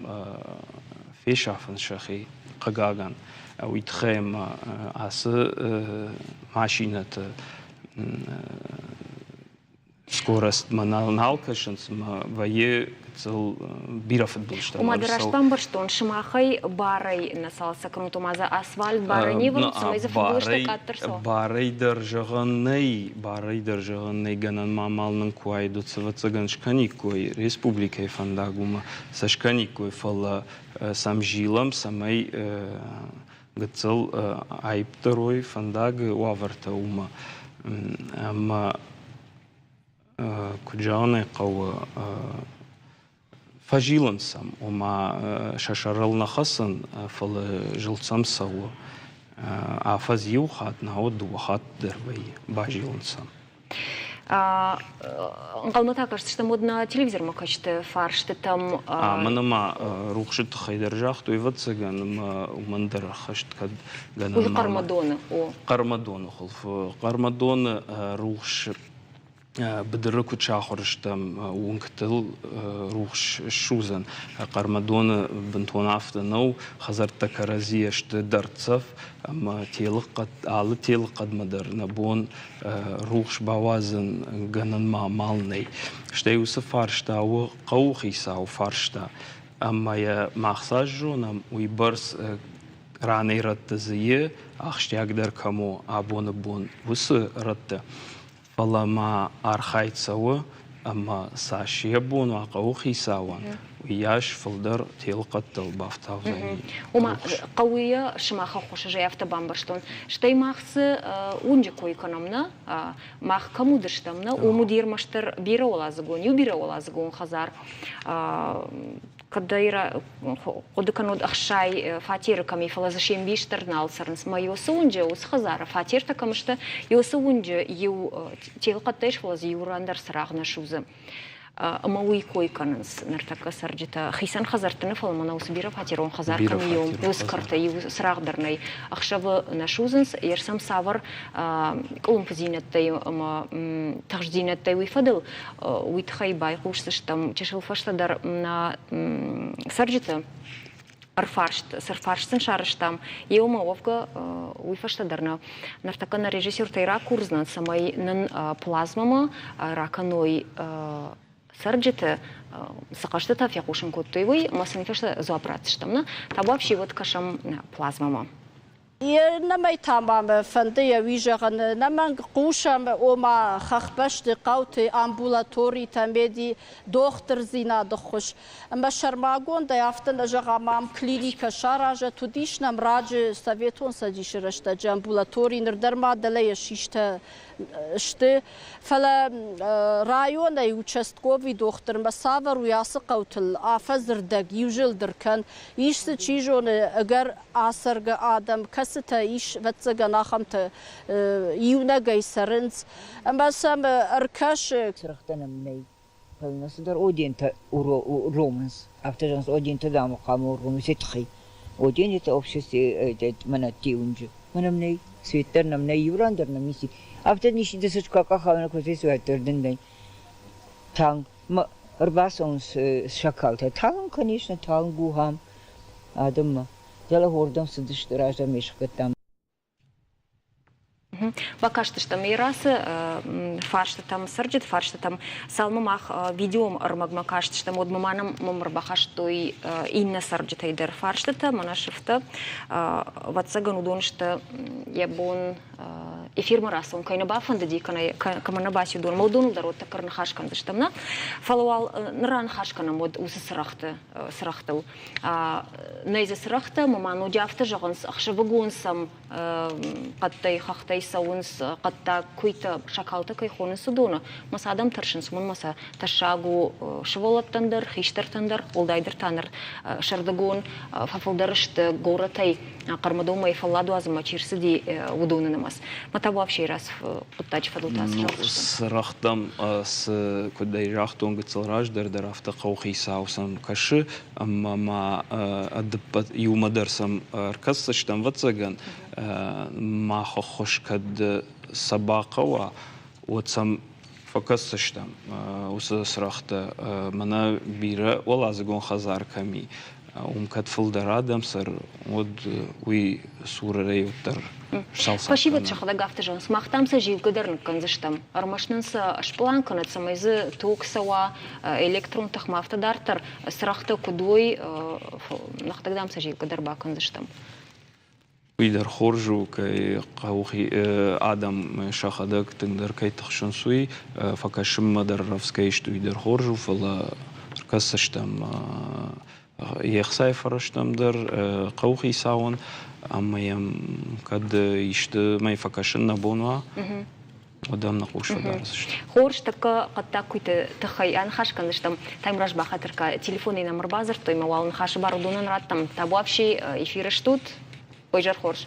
фесафынц сӕхи, хъыгагӕн. Уый тыххӕй ӕмӕ ацы машинӕты скоростмӕ нал кӕсынц ӕмӕ вӕййы гыццыл бирӕ фыдбылызтӕ. Ома ды раст бамбӕрстон, сымахӕй барӕй нӕ цалцӕг кӕнут, ома дзы асфальт барӕй не вӕрут, цӕмӕй дзы фыдбылызтӕ къаддӕр цӕуа? Барӕй дӕр зӕгъӕн нӕй, барӕй дӕр зӕгъӕн нӕй, гӕнӕн ма амал нын куы уаид, уӕд ӕвӕццӕгӕн скӕниккой республикӕйы фӕндаг уымӕ сӕ скӕниккой, фӕлӕ сӕм зилӕм, цӕмӕй гыццыл аипдӕр уой фӕндагы уавӕртӕ уымӕ. Ӕмӕ куыд зӕгъын ӕй хъӕуы, фӕзилынц сӕм, ома сӕ сӕрыл нӕ хӕцын, фӕлӕ зылд сӕм цӕуы. Афӕдз иу хатт, науӕд дыууӕ хатт дӕр вӕййы, базилынц сӕм. Ӕнхъӕлмӕ та кӕсдзыстӕм уӕд нӕ телевизормӕ кӕсты фарстытӕм. Мӕнӕ ма рухсы тыххӕй дӕр загътой, ӕвӕццӕгӕн, ӕмӕ уымӕн дӕр ӕххӕст кӕд гӕнӕн Уый Хъӕрмӕдоны, о. Хъӕрмӕдоны хуылфы. Хъӕрмӕдоны рухс быдыры куыд сахуыр стӕм, уынгтыл рухс ссудзӕн. Хъӕрмӕдоны бынтон афтӕ нӕу, хӕдзӕрттӕ кӕрӕдзийӕ сты дӕрддзӕф ӕмӕ телыхъӕд, алы телыхъӕдмӕ дӕр нӕ бон рухс бауадзын гӕнӕн ма амал нӕй. Стӕй уыцы фарста у хъӕуыхицауы фарста, ӕмӕ йӕ мах цас зонӕм, уыйбӕрц ранӕй-рӕтты дзы и, ахсджиагдӕр кӕм у абоны бон, уыцы рӕтты. Фӕлӕ ма архайд цӕуы, ӕмӕ цас йӕ бон уа хъӕуыхицауӕн, уыйас фылдӕр телыхъӕдтыл бафтаудзӕни. Ома, хъӕуы йӕ сымах ӕххуысы зӕй афтӕ бамбӕрстон. Стӕй мах цы уынджы кой кӕнӕм, нӕ? Мах кӕм уыдыстӕм, нӕ? Уым уыди ӕрмӕстдӕр бирӕуӕладзыгон, иу бирӕуӕладзыгон хӕдзар. Кӕдӕй хъуыды кӕнод 60 фатеры кӕм и, фӕлӕ дзы се мбис дӕр нал цӕрынц. Мӕ уыцы уынджы, уыцы хӕдзары фатертӕ кӕм сты, уыцы уынджы иу телыхъӕдтӕ ис, фӕлӕ дзы иу ран дӕр цырагъ нӕ судзы. Ӕмӕ уый кой кӕнынц ныртӕккӕ цӕрджытӕ. Хицӕн хӕдзӕртты нӕ, фӕлӕ мӕнӕ уыцы бирӕфатерон хӕдзар кӕм и, уыцы кӕрты иу цырагъ дӕр нӕй. Ӕхсӕвы нӕ судзынц, йе рсӕм цавӕр къуылымпыдзинӕдтӕй ӕмӕ тыхстдзинӕдтӕй уый фӕдыл, уый тыххӕй байхъусдзыстӕм чысыл фӕстӕдӕр нӕ цӕрджыты ӕрфарст, цы ӕрфарст сын сарӕзтам, еумӕ уӕвгӕ уый фӕстӕ дӕр нӕ ныртӕккӕ нӕ режиссертӕй ракурдзынӕн, цӕмӕй нын плазмӕмӕ ракӕной цӕрджыты цы хъӕзтытӕ фехъусын кодтой, уый ӕмӕ сын фӕстӕ дзуапп ратдзыстӕм. Нӕ табуафси уӕд кӕсӕм плазмӕмӕ. Иннӕмӕй та ма мӕ фӕнды йӕ уый зӕгъын, ӕнӕмӕнг хъусӕм, ома хӕхбӕсты хъӕуты амбулаторитӕ, меди дохтырдзинады ххуыс. Ӕмӕ сӕрмагондӕй афтӕ нӕ зӕгъӕм, ам клиникӕ саразӕт, уыдис нӕм раджы Советон Цӕдисы рӕстӕджы амбулатори, ныр дӕр ма дӕлӕ йӕ систӕ сты. Фӕлӕ районӕй участковый дохтырмӕ цавӕр у ацы хъӕутыл афӕдзы рдӕг иу зылд ӕркӕн, ис дзы, чи зоны, ӕгӕр ацӕргӕ адӕм, кӕцытӕ ис, ӕвӕццӕгӕн, ахӕмтӕ иунӕгӕй цӕрынц ӕмӕ сӕм ӕркӕсы. Цырӕгътӕ нӕм нӕй, фӕлӕ нӕ цыдӕр одентӕ уромынц. Афтӕ зӕгъынц, одентӕ дам хъуамӕ уромой сӕ тыххӕй. Одентӕ обществе мӕнӕ уынджы. Мӕнӕм нӕй, свет дӕр нӕм нӕй, иу ран дӕр нӕм ницы. Афтӕ ничи дӕ цӕст куы акъаха, куы фесуӕд дӕр дын нӕй. Танк ӕрбацӕуынц шакалтӕ. Талынг, конечно, талынг у ам адӕммӕ. Дӕлӕ уордӕм цыдысты, раздӕр ме сыхгӕдтам. Бакастыстӕм Ирацы фарстытӕм, цӕрджыты фарстытӕм. Цалынмӕ мах видеом ӕрмӕгмӕ кастыстӕм, уӕдмӕ ма нӕм мӕм ӕрбахастой иннӕ цӕрджытӕй дӕр фарстытӕ, мӕнӕ сыфтӕ. Ӕвӕццӕгӕн, уыдон сты йӕ бон эфирмӕ рацӕуын кӕй нӕ бафӕндыди, кӕнӕ кӕмӕ нӕ баци, уыдонмӕ уыдоныл дӕр уӕддӕр ныхас кӕндзыстӕм, нӕ? Фӕлӕ уал ныр аныхас кӕнӕм уӕд уыцы цырӕгъты цырӕгътыл. Нӕй дзы цырӕгътӕ, ӕмӕ ма ноджы афтӕ зӕгъынц, ӕхсӕвыгон сӕм хъӕдтӕй, хӕхтӕй цӕуынц хъӕддаг куыйтӕ, шакалтӕ кӕй хонынц, уыдоны. Мӕ сӕ адӕм тӕрсынц, уымӕн ӕмӕ сӕ тӕссаг у сывӕллӕттӕн дӕр, хистӕртӕн дӕр, уӕлдайдӕр та ныр сӕрдыгон фӕфылдӕр сты горӕтӕй Хъӕрмӕдонмӕ фӕлладуадзынмӕ чи рцыди, уыдоны нымӕц. Мӕ табуафсийы раз хъуыддаджы фӕдыл та цы зӕгъдзыстӕм? Цырӕгътӕм цы, куыд ӕй загътон гыццыл раздӕр дӕр, афтӕ хъӕуыхицау сӕм кӕсы ӕмӕ ма ӕдыппӕт иумӕ дӕр сӕм ӕркӕсдзыстӕм, ӕвӕццӕгӕн, мах ӕххуыс кӕд сӕ бахъӕуа, уӕд сӕм фӕкӕсдзыстӕм уыцы цырӕгътӕ. Мӕнӕ бирӕ уӕладзыгон хӕдзар кӕм и, уым кӕд фылдӕр адӕм цӕры, уӕд уый цурӕй уӕддӕр сцалцӕг Фӕсивӕд сӕхӕдӕг афтӕ зӕгъынц, мах дам сӕ зилгӕ дӕр ныккӕндзыстӕм. Ӕрмӕст нын сӕ спълан кӕнӕд, цӕмӕй дзы ток цӕуа, электрон тыхмӕ афтӕ дарддӕр цырӕгътӕ куыд уой, нӕхӕдӕг дам сӕ зилгӕ дӕр бакӕндзыстӕм. Уый дӕр хорз у, кӕй хъӕуы адӕм сӕхӕдӕг тынгдӕр кӕй тыхсынц, уый. Фӕкӕсынмӕ дӕр рӕвдз кӕй сты, уый дӕр хорз у, фӕлӕ ӕркӕсдзыстӕм йе хцайы фӕрӕзтӕм дӕр хъӕуыхицауӕн ӕмӕ йӕм кӕд исты мӕй фӕкӕсын нӕ бон уа, уӕд ӕм нӕ хъус фӕдардзысты. Хорз, тӕккӕ хъӕддаг куыйты тыххӕй аныхас кӕндзыстӕм. Таймураз бахатыр кӕ, телефонӕй нӕм ӕрбадзырдтой ӕмӕ уал ныхасы бар уыдонӕн раттӕм. Табуафси, эфиры стут? Уе зӕр хорз.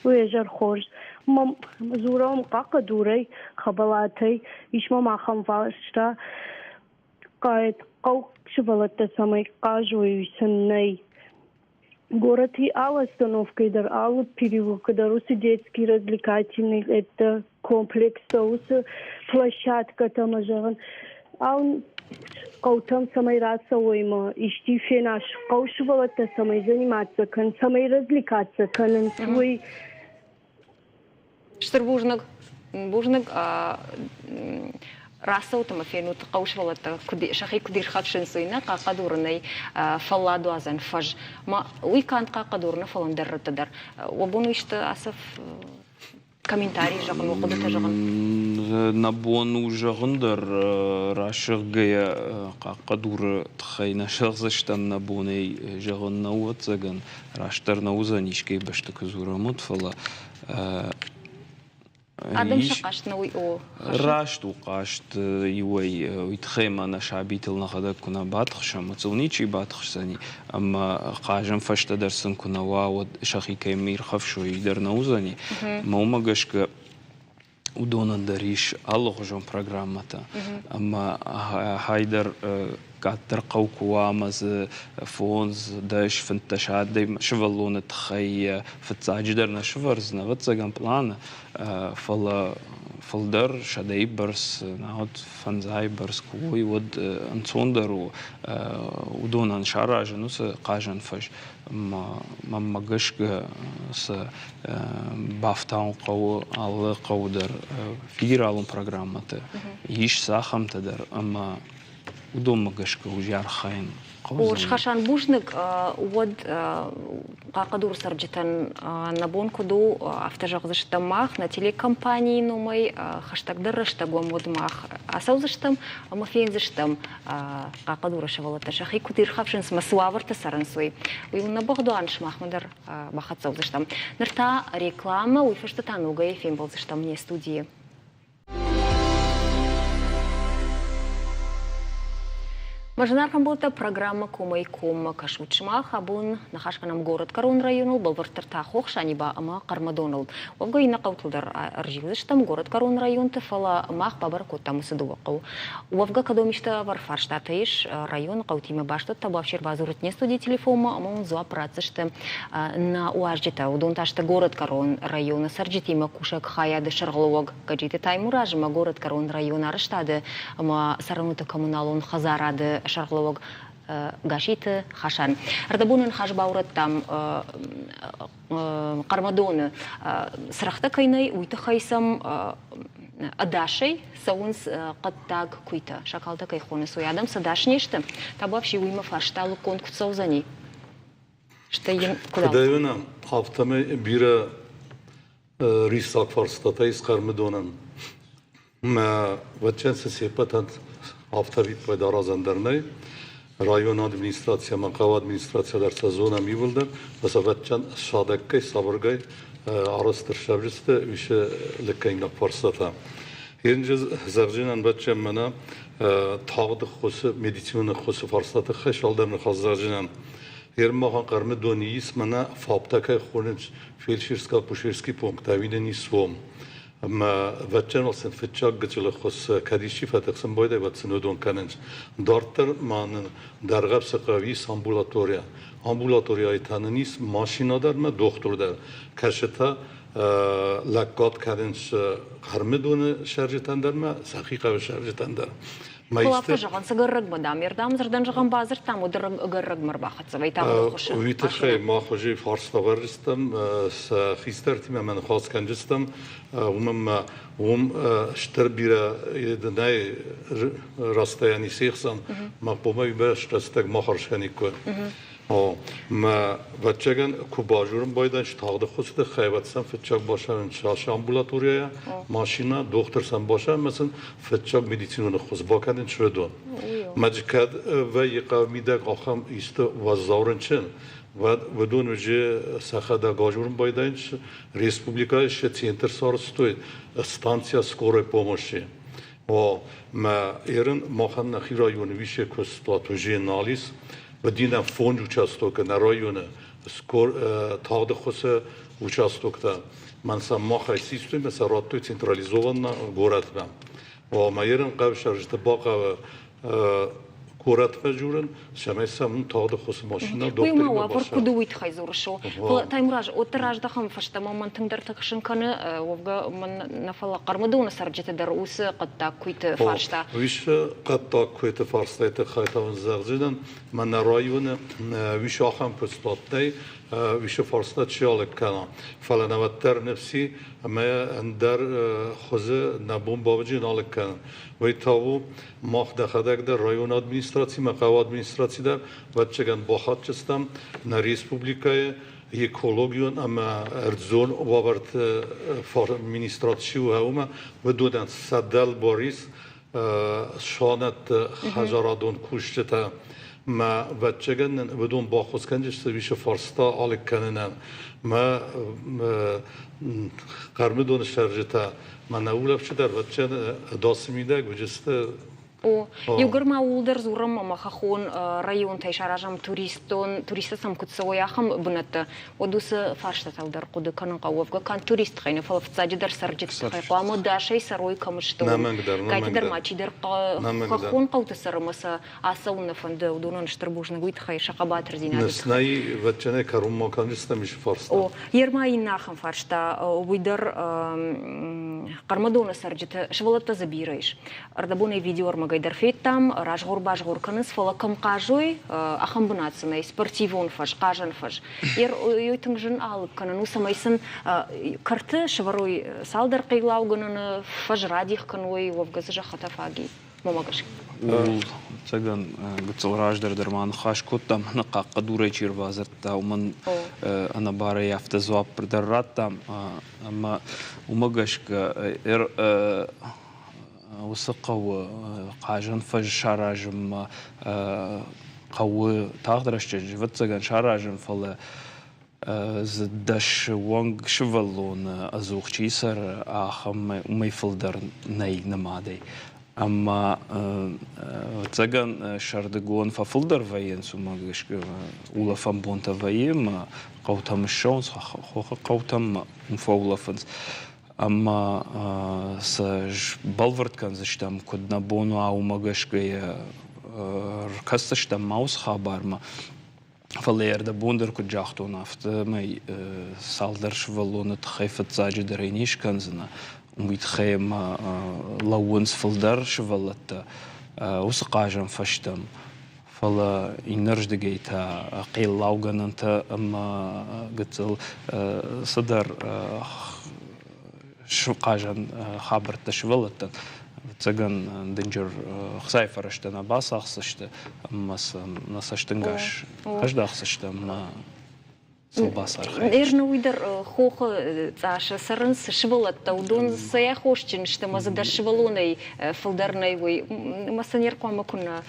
Уе зӕр хорз. Мӕм дзурӕм Хъахъхъӕдурӕй, Хӕбӕлатӕй. Ис мӕм ахӕм фарста. Хъӕу сывӕллӕттӕ цӕмӕй хъазой, уый сын нӕй. Горӕти алы остановкӕй дӕр, алы переулкы дӕр уыцы детский развлекательный это комплекстӕ, уыцы площадкӕтӕ ӕмӕ зӕгъын, ау хъӕутӕм цӕмӕй рацӕуой ӕмӕ исти фена, хъӕу сывӕллӕттӕ цӕмӕй заниматься кӕнынц, цӕмӕй развлекаться кӕнынц, уый. Стыр бузныг. Бузныг. Рацӕут ӕмӕ фенут, хъӕуы сывӕллӕттӕ куыд сӕхи куыд ирхӕфсынц, уый нӕ Хъахъхъӕдуры нӕй фӕлладуадзӕн фӕз. Ма уый канд Хъахъхъӕдуры нӕ, фӕлӕ ӕндӕр рӕтты дӕр. Уӕ бон у исты ацы комментарий зӕгъын, уӕ хъуыдытӕ зӕгъын? Нӕ бон у зӕгъын дӕр, рӕсугъдгӕйӕ Хъахъхъӕдуры тыххӕй нӕ зӕгъдзыстӕм, нӕ бонӕй зӕгъын нӕу, ӕвӕццӕгӕн, растдӕр нӕ уыдзӕн искӕй бӕсты куы дзурӕм, уӕд, фӕлӕ Адӕм сӕ хъаст нӕ уый о. Раст у хъаст иуӕй, уый тыххӕй ма нӕ сабитыл нӕхӕдӕг куы нӕ батыхсӕм, уӕд сыл ничи батыхсдзӕни, ӕмӕ хъазӕн фӕстӕдӕр сын куы нӕ уа, уӕд сӕхи кӕй ирхӕфсой, уый дӕр нӕ уыдзӕни. Ӕмӕ уымӕ гӕсгӕ уыдонӕн дӕр ис алыгъуызон программӕтӕ. Ӕмӕ хай дӕр къаддӕр хъӕу куы уа ӕмӕ дзы 5, 10, 15 адӕм сывӕллоны тыххӕй фыццаджыдӕр нӕ сывӕрдзынӕ, ӕвӕццӕгӕн, пъланы, фӕлӕ фылдӕр сӕдӕйы бӕрц, науӕд фӕндзайы бӕрц куы уой, уӕд ӕнцондӕр у уыдонӕн саразын уыцы хъазӕн фӕз. Мӕнмӕ гӕсгӕ сӕ бафтауын хъӕуы алы хъӕуы дӕр федералон программӕты. Ис цахӕмтӕ дӕр ӕмӕ уыдонмӕ гӕсгӕ уый архайын Хорз, Хасан, бузныг. Уӕд Хъахъхъӕдуры цӕрджытӕн нӕ бон куыд у, афтӕ зӕгъдзыстӕм мах, нӕ телекомпанийы номӕй хӕстӕгдӕр рӕстӕг уӕм уӕд мах ацӕудзыстӕм ӕмӕ фендзыстӕм Хъахъхъӕдуры сывӕллӕттӕ сӕхи куыд ирхӕфсынц ӕмӕ цы уавӕрты цӕрынц, уый. Уый у нӕ бӕгъдуан, сымахмӕ дӕр бахӕццӕ уыдзыстӕм. Ныр та рекламӕ, уый фӕстӕ та ногӕй фембӕлдзыстӕм не студийы. Мӕ зынаргъ ӕмбӕлттӕ, программӕ Комӕй коммӕ кӕсут сымах. Абон ныхас кӕнӕм горӕтгӕрон районыл, бӕлвырддӕр та Хох Саниба ӕмӕ Хъӕрмӕдоныл. Уӕвгӕ иннӕ хъӕутыл дӕр ӕрзилдзыстӕм горӕтгӕрон районты, фӕлӕ мах бабӕрӕг кодтам уыцы дыууӕ хъӕуы. Уӕвгӕ кӕдом исты ӕвӕр фарстатӕ ис районы хъӕутимӕ баст, уӕд табуафси ӕрбадзурут не студийы телефонмӕ ӕмӕ уын дзуапп ратдзысты нӕ уазджытӕ. Уыдон та сты горӕтгӕрон районы цӕрджытимӕ кусӕг хайады сӕргълӕууӕг Гӕджиты Таймураз ӕмӕ горӕтгӕрон районы арӕзтады ӕмӕ цӕрӕнуӕтты коммуналон хӕдзарады сӕргълӕууӕг. Гаситы Хасан. Ӕрдӕбоны ныхас баурӕдтам Хъӕрмӕдоны цырӕгътӕ кӕй нӕй, уый тыххӕй сӕм ӕдасӕй цӕуынц хъӕддаг куыйтӕ, шакалтӕ кӕй хонынц, уый адӕм сӕдас не сты. Табуафси уыимӕ фарста лыггонд куыд цӕудзӕни? Стӕй йын куыд Куыдӕй уынӕм, афтӕмӕй бирӕ риссаг фарстатӕ ис Хъӕрмыдонӕн. Мӕ вӕдчӕн цы се ппӕтӕн афтӕ виппайды аразӕн дӕр нӕй. Районы администраци ӕмӕ хъӕуы администраци дӕр сӕ зонӕм иууылдӕр, фӕлӕ сӕ вӕдчӕн садӕггай, сабыргай арӕзт ӕрцӕуджысты уыцы лыггӕнинаг фарстатӕ. Ерынджы зӕгъджынӕн вӕдчӕн мӕнӕ тагъд ӕххуысы, медицинон ӕххуысы фарстаты тыххӕй цалдӕр ныхас зӕгъджынӕн. Ермахан Хъӕрмыдоны ис мӕнӕ ФАП-тӕ кӕй хонынц фельдшерско-акушерский пункт, ӕви нын ис уым. Ӕмӕ вӕдчӕн сын фыццаг гыццыл ӕххуыс кӕд исчи фӕтыхсын байдайы, уӕд сын уыдон кӕнынц. Дарддӕр ма нын Дӕргъӕвсы хъӕуы ис амбулатория. Амбулаторияйы та нын ис машинӕ дӕр ӕмӕ дохтыр дӕр. Кӕсытӕ лӕггад кӕнынц Хъӕрмыдоны цӕрджытӕн дӕр ӕмӕ сӕхи хъӕуы цӕрджытӕн дӕр. Фӕлӕ афтӕ зӕгъӕн, цы гӕррӕгмӕ дам, ӕрдӕм дзырдӕн зӕгъӕн бадзырдтам, уӕд ӕгӕррӕгмӕ ӕрбахӕццӕ вӕййы тагъд ӕххуысы. Уый тыххӕй мах уже фарста вӕрджыстӕм, сӕ хистӕртимӕ мӕ ныхас кӕнджыстӕм, уымӕн ма уым стыр бирӕ нӕй расстояние се хсӕн, ма хъуамӕ уый рӕстӕг ма хардз кӕниккой. Мӕ вӕццӕгӕн, куы базурын байдайын, тагъд ӕххуысы тыххӕй, уӕд сӕм фыццаг бацӕуын сӕ амбулаторийӕ, машинӕ, дохтыр сӕм бацӕуын ӕмӕ сын фыццаг медицинон ӕххуыс бакӕнын чырыдон. Мӕ кӕд вӕййы хъӕуы мидӕг ахӕм исты уӕззау рынчын, уӕд уыдон уже сӕхӕдӕг азурын байдайынц, республикӕйы сӕ центр сарӕзтой станция скорой помощи. О, мӕ ерын махӕн нӕхи районы висе куыстуат уже нал ис. Бадинӕ фонд участокы нӕ районы тагъды хуысы участоктӕ. Мӕн сӕ махӕй систой, мӕ сӕ радтой централизованно горӕтмӕ. О, мӕ ерын хъӕуы сӕрджыты бахъӕуы горӕтмӕ дзурын, цӕмӕй сӕм уым тагъды хуысы машинӕ Уый ма уавӕр куыд у, уый тыххӕй дзурыс. Фӕлӕ Таймураз, уӕддӕр раздӕхӕм фӕстӕмӕ мӕн тынгдӕр тыхсын кӕны, уӕвгӕ мӕн нӕ фӕлӕ Хъӕрмыдоны цӕрджыты дӕр уыцы хъӕддаг куыйты фарста. Уыцы хъӕддаг куыйты фарстайы тыххӕй та уын зӕгъдзынӕн, мӕнӕ районы уыцы ахӕм куыстуат нӕй, уыцы фарста чи алыг кӕна. Фӕлӕ нӕ уӕддӕр ныфс и, ӕмӕ ӕндӕр хуызы нӕ бон бавджын алыг кӕнын. Уый та у Мах дӕхӕдӕг дӕр районы администрацимӕ, хъӕуы администраци дӕр, ӕвӕццӕгӕн, бахатдзыстӕм нӕ республикӕйы экологион ӕмӕ ӕрдзон уавӕрты министрад чи у, уымӕ, уыдонӕн сӕ дӕлбар ис сонӕтты хӕдзарадон кусджытӕ. Мӕ ӕвӕццӕгӕн нын уыдон баххуыс кӕндзысты уыцы фарста алыг кӕнынӕн. Мӕ Хъӕрмыдоны цӕрджытӕ Мӕнӕ улӕфджытӕ ӕвӕццӕгӕн ӕдасы мидӕг уыдысты. О, иугӕр ма ууыл дӕр дзурӕм ӕмӕ хӕххон районтӕй саразӕм туристон, туристтӕ сӕм куыд цӕуой, ахӕм бынӕттӕ, уӕд уыцы фарстатыл дӕр хъуыды кӕнын хъӕуы. Уӕвгӕ канд туристты тыххӕй нӕ, фӕлӕ фыццаджыдӕр цӕрджыты тыххӕй хъуамӕ дӕсӕй цӕрой кӕм сты, уым. Кӕйты дӕр ма чидӕр хӕххон хъӕуты цӕры ӕмӕ сӕ ацӕуын нӕ фӕнды, уыдонӕн стыр бузныг уый тыххӕй, сӕ хъӕбатырдзинады тыххӕй. Нӕй, ӕвӕццӕгӕн, кӕронмӕ кӕндзыстӕм ис фарста. О, Ерма иннӕ ахӕм фарста, уый дӕр Хъӕрмӕдоны цӕрджыты сывӕллӕттӕ дзы бирӕ ис. Ӕрдӕбонӕй видеоӕрмӕгӕй дӕр федтам, разгъор-базгъор кӕнынц, фӕлӕ кӕм хъазой, ахӕм бынат сын нӕй, спортивон фӕз, хъазӕн фӕз. Ер тынг зын алыг кӕнын у, цӕмӕй сын кӕрты сӕвӕрой цалдӕр хъилаугӕнӕны, фӕз радих кӕной, уӕвгӕ дзы зӕххытӕ фаг и. Мӕмӕ гӕсгӕ. Ууыл, ӕцӕгӕн, гыццыл раздӕр дӕр ма ныхас кодтам, нӕ хъахъхъӕдурӕй чи ӕрбадзырдта, уымӕн ӕнӕбарӕй афтӕ дзуапп дӕр радтам. Ӕмӕ уымӕ гӕсгӕ уыцы хъӕуы хъазӕн фӕз саразынмӕ хъӕуы тагъд рӕстӕджы, ӕвӕццӕгӕн, саразын, фӕлӕ дзы дӕс онг сывӕллоны ӕдзух чи цӕры, ахӕм уымӕй фылдӕр нӕй нымадӕй. Ӕмӕ ӕвӕццӕгӕн сӕрдыгон фӕфылдӕр вӕййынц, уымӕ гӕсгӕ улӕфӕн бонтӕ вӕййы ӕмӕ хъӕутӕм ссӕуынц, хохы хъӕутӕм уым фӕулӕфынц. Ӕмӕ сӕ сбӕлвырд кӕндзыстӕм, куыд нӕ бон уа, уымӕ гӕсгӕ йӕ ркӕсдзыстӕм ма уыцы хабармӕ. Фӕлӕ ӕрдӕбон дӕр куыд загътон, афтӕмӕй цалдӕр сывӕллоны тыххӕй фыццаджыдӕр ӕй не скӕндзынӕ. Уый тыххӕй ӕмӕ лӕууынц фылдӕр сывӕллӕттӕ уыцы хъазӕн фӕзтӕм. Фӕлӕ иннӕрдыгӕй та хъеллаугӕнӕнтӕ ӕмӕ гыццыл цыдӕр хъазӕн хабӕрттӕ сывӕллӕттӕн, ӕвӕццӕгӕн, дынджыр ӕхцайы фӕрӕзтӕ нӕ бацахсдзысты ӕмӕ сӕм нӕ цӕстӕнгас аздахдзысты ӕмӕ сыл бацархайдзысты. Ӕрны уый дӕр хохы цъасы цӕрынц сывӕллӕттӕ, уыдон цӕй аххосджын сты ӕмӕ дзы дӕр сывӕллонӕй фылдӕр нӕй, уый ӕмӕ сын не рхъуамӕ куыннӕ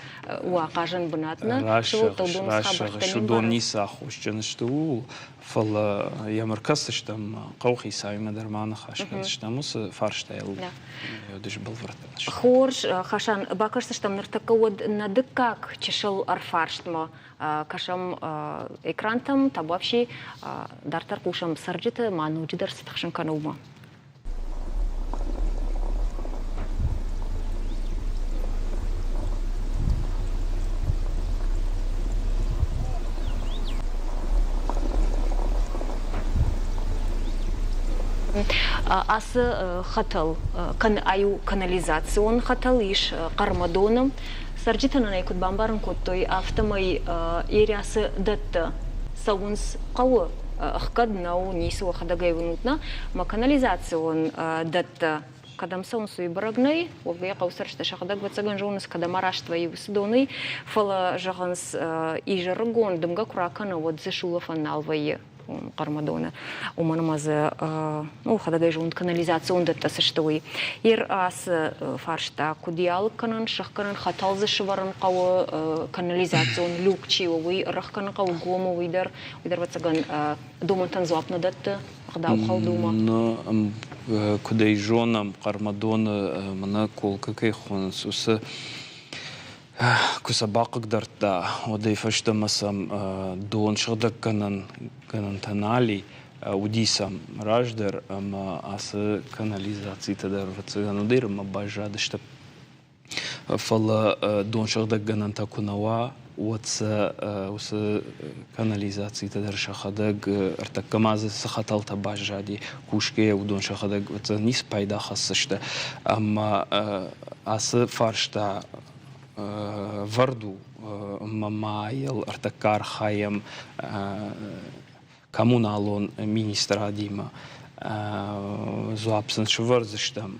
уа хъазӕн бынат, нӕ? Сывӕллӕттӕ уыдон хабӕрттӕ не Уыдон ницы аххосджын сты ууыл, фӕлӕ йӕм ӕркӕсдзыстӕм, хъӕуыхицауимӕ дӕр ма аныхас кӕндзыстӕм уыцы фарстайыл сбӕлвырд кӕндзыстӕм. Хорз, Хасан, бакӕсдзыстӕм ныртӕккӕ уӕд нӕ дыккаг чысыл ӕрфарстмӕ. Кӕсӕм экрантӕм, табуафси, дарддӕр хъусӕм цӕрджыты, ма ноджыдӕр цы тыхсын кӕны, уымӕ. Ацы хӕтӕл, ай у канализацион хӕтӕл, ис Хъӕрмӕдоны. Цӕрджытӕ нын ӕй куыд бамбарын кодтой, афтӕмӕй Ерӕсы дӕттӕ цӕуынц хъӕуы ӕхгӕд нӕу, ницы уӕхӕдӕг ӕй уынут нӕ, ӕмӕ канализацион дӕттӕ кӕдӕм цӕуынц, уый бӕрӕг нӕй. Уӕвгӕ хъӕуы цӕрджытӕ сӕхӕдӕг ӕвӕццӕгӕн зонынц, кӕдӕм араст вӕййы уыцы донӕй, фӕлӕ, зӕгъынц, изӕрыгон дымгӕ куы ракӕны, уӕд дзы сулӕфӕн нал вӕййы Хъӕрмӕдоны. Уымӕн ӕмӕ дзы, ну, хӕдӕгӕй зонд канализацион дӕттӕ цы сты, уый. Ер ацы фарста куыд йӕ алыг кӕнын, сыхгӕнын, хӕтӕл дзы сывӕрын хъӕуы, канализацион люк чи у, уый ӕрӕхгӕнын хъӕуы гомы, уый дӕр, уый дӕр, ӕвӕццӕгӕн, домӕнтӕн дзуапп нӕ дӕтты ӕгъдаухӕлд уымӕ. Ну, куыд ӕй зонӕм, Хъӕрмӕдоны мӕнӕ колкӕ кӕй хонынц, уыцы куы сӕ бахъыгдардта, уӕдӕй фӕстӕмӕ сӕм дон сыгъдӕггӕнӕн гӕнӕнтӕ нал и, уыди сӕм раздӕр ӕмӕ ацы канализацитӕ дӕр, ӕвӕццӕгӕн, уыдӕй баззадысты. Фӕлӕ донсыгъдӕггӕнӕнтӕ куы нӕ уа, уӕд сӕ уыцы канализацитӕ дӕр сӕхӕдӕг, ӕртӕккӕ ма дзы цы хӕтӕлтӕ баззади, кусгӕйӕ уыдон сӕхӕдӕг ницы пайда хӕсдзысты. Ӕмӕ ацы фарста вӕрд у, ӕмӕ ма йыл ӕртӕккӕ архайӕм коммуналон министрадимӕ дзуапп сын сывӕрдзыстӕм.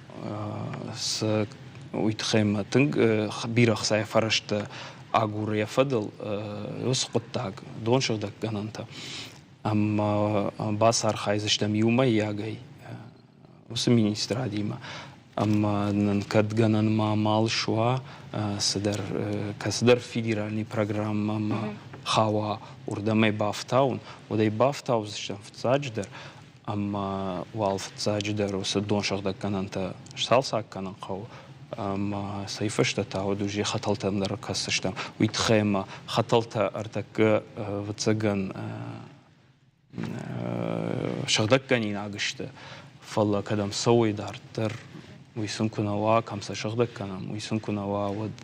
Цы уый тыххӕй мӕ тынг бирӕ ӕхцайы фӕрӕзтӕ агуры йӕ фӕдыл уыцы хъуыддаг, донсыгъдӕггӕнӕнтӕ. Ӕмӕ бацархайдзыстӕм иумӕйагӕй уыцы министрадимӕ. Ӕмӕ нын кӕд гӕнӕн ма амал суа, цыдӕр кӕцыдӕр федеральный программӕмӕ хауа, уырдӕм ӕй бафтауын, уӕд ӕй бафтаудзыстӕм фыццаджыдӕр, ӕмӕ уал фыццаджыдӕр уыцы донсыгъдӕггӕнӕнтӕ сцалцӕг кӕнын хъӕуы, ӕмӕ цӕй фӕстӕ та уӕд уже хӕтӕлтӕм дӕр кӕсдзыстӕм. Уый тыххӕй ӕмӕ хӕтӕлтӕ ӕртӕккӕ, ӕвӕццӕгӕн, сыгъдӕггӕнинаг сты, фӕлӕ кӕдӕм цӕуой дарддӕр, уый сын куы нӕ уа, кӕм сӕ сыгъдӕг кӕнӕм, уый сын куы нӕ уа, уӕд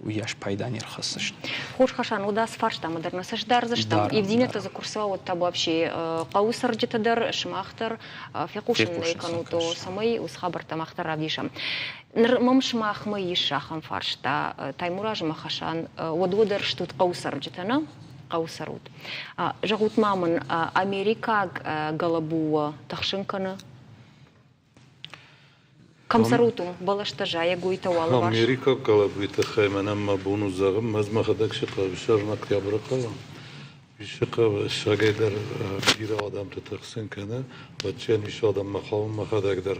уыйас пайда не рхӕсдзысты. Хорз, Хасан, уӕд ацы фарстамӕ дӕр нӕ цӕст дардзыстӕм. Ивдзинӕдтӕ дзы куы рцӕуа, уӕд та вообще хъӕуы цӕрджытӕ дӕр, сымах дӕр фехъусын нӕ кӕнут, цӕмӕй уыцы хабӕрттӕ мах дӕр равдисӕм. Ныр мӕм сымахмӕ ис ахӕм фарста. Таймураз ӕмӕ Хасан, уӕд уӕдӕр стут хъӕуы цӕрджытӕ, нӕ? Хъӕуы цӕрут. Зӕгъут-ма мын, америкаг гӕлӕбу тыхсын кӕны? Кӕм цӕрут уым? Бӕлӕстӕ, зайӕгойтӕ уӕлыварс? Америкаг гӕлӕбуйы тыххӕй мӕнӕн мӕ бон у зӕгъын, ӕз мӕхӕдӕг Сыхъӕуы Октябры хъӕуы. Сыхъӕуы сагӕй дӕр бирӕ адӕмты тыхсын кӕны, вӕдчен ис адӕммӕ хауын мӕхӕдӕг дӕр.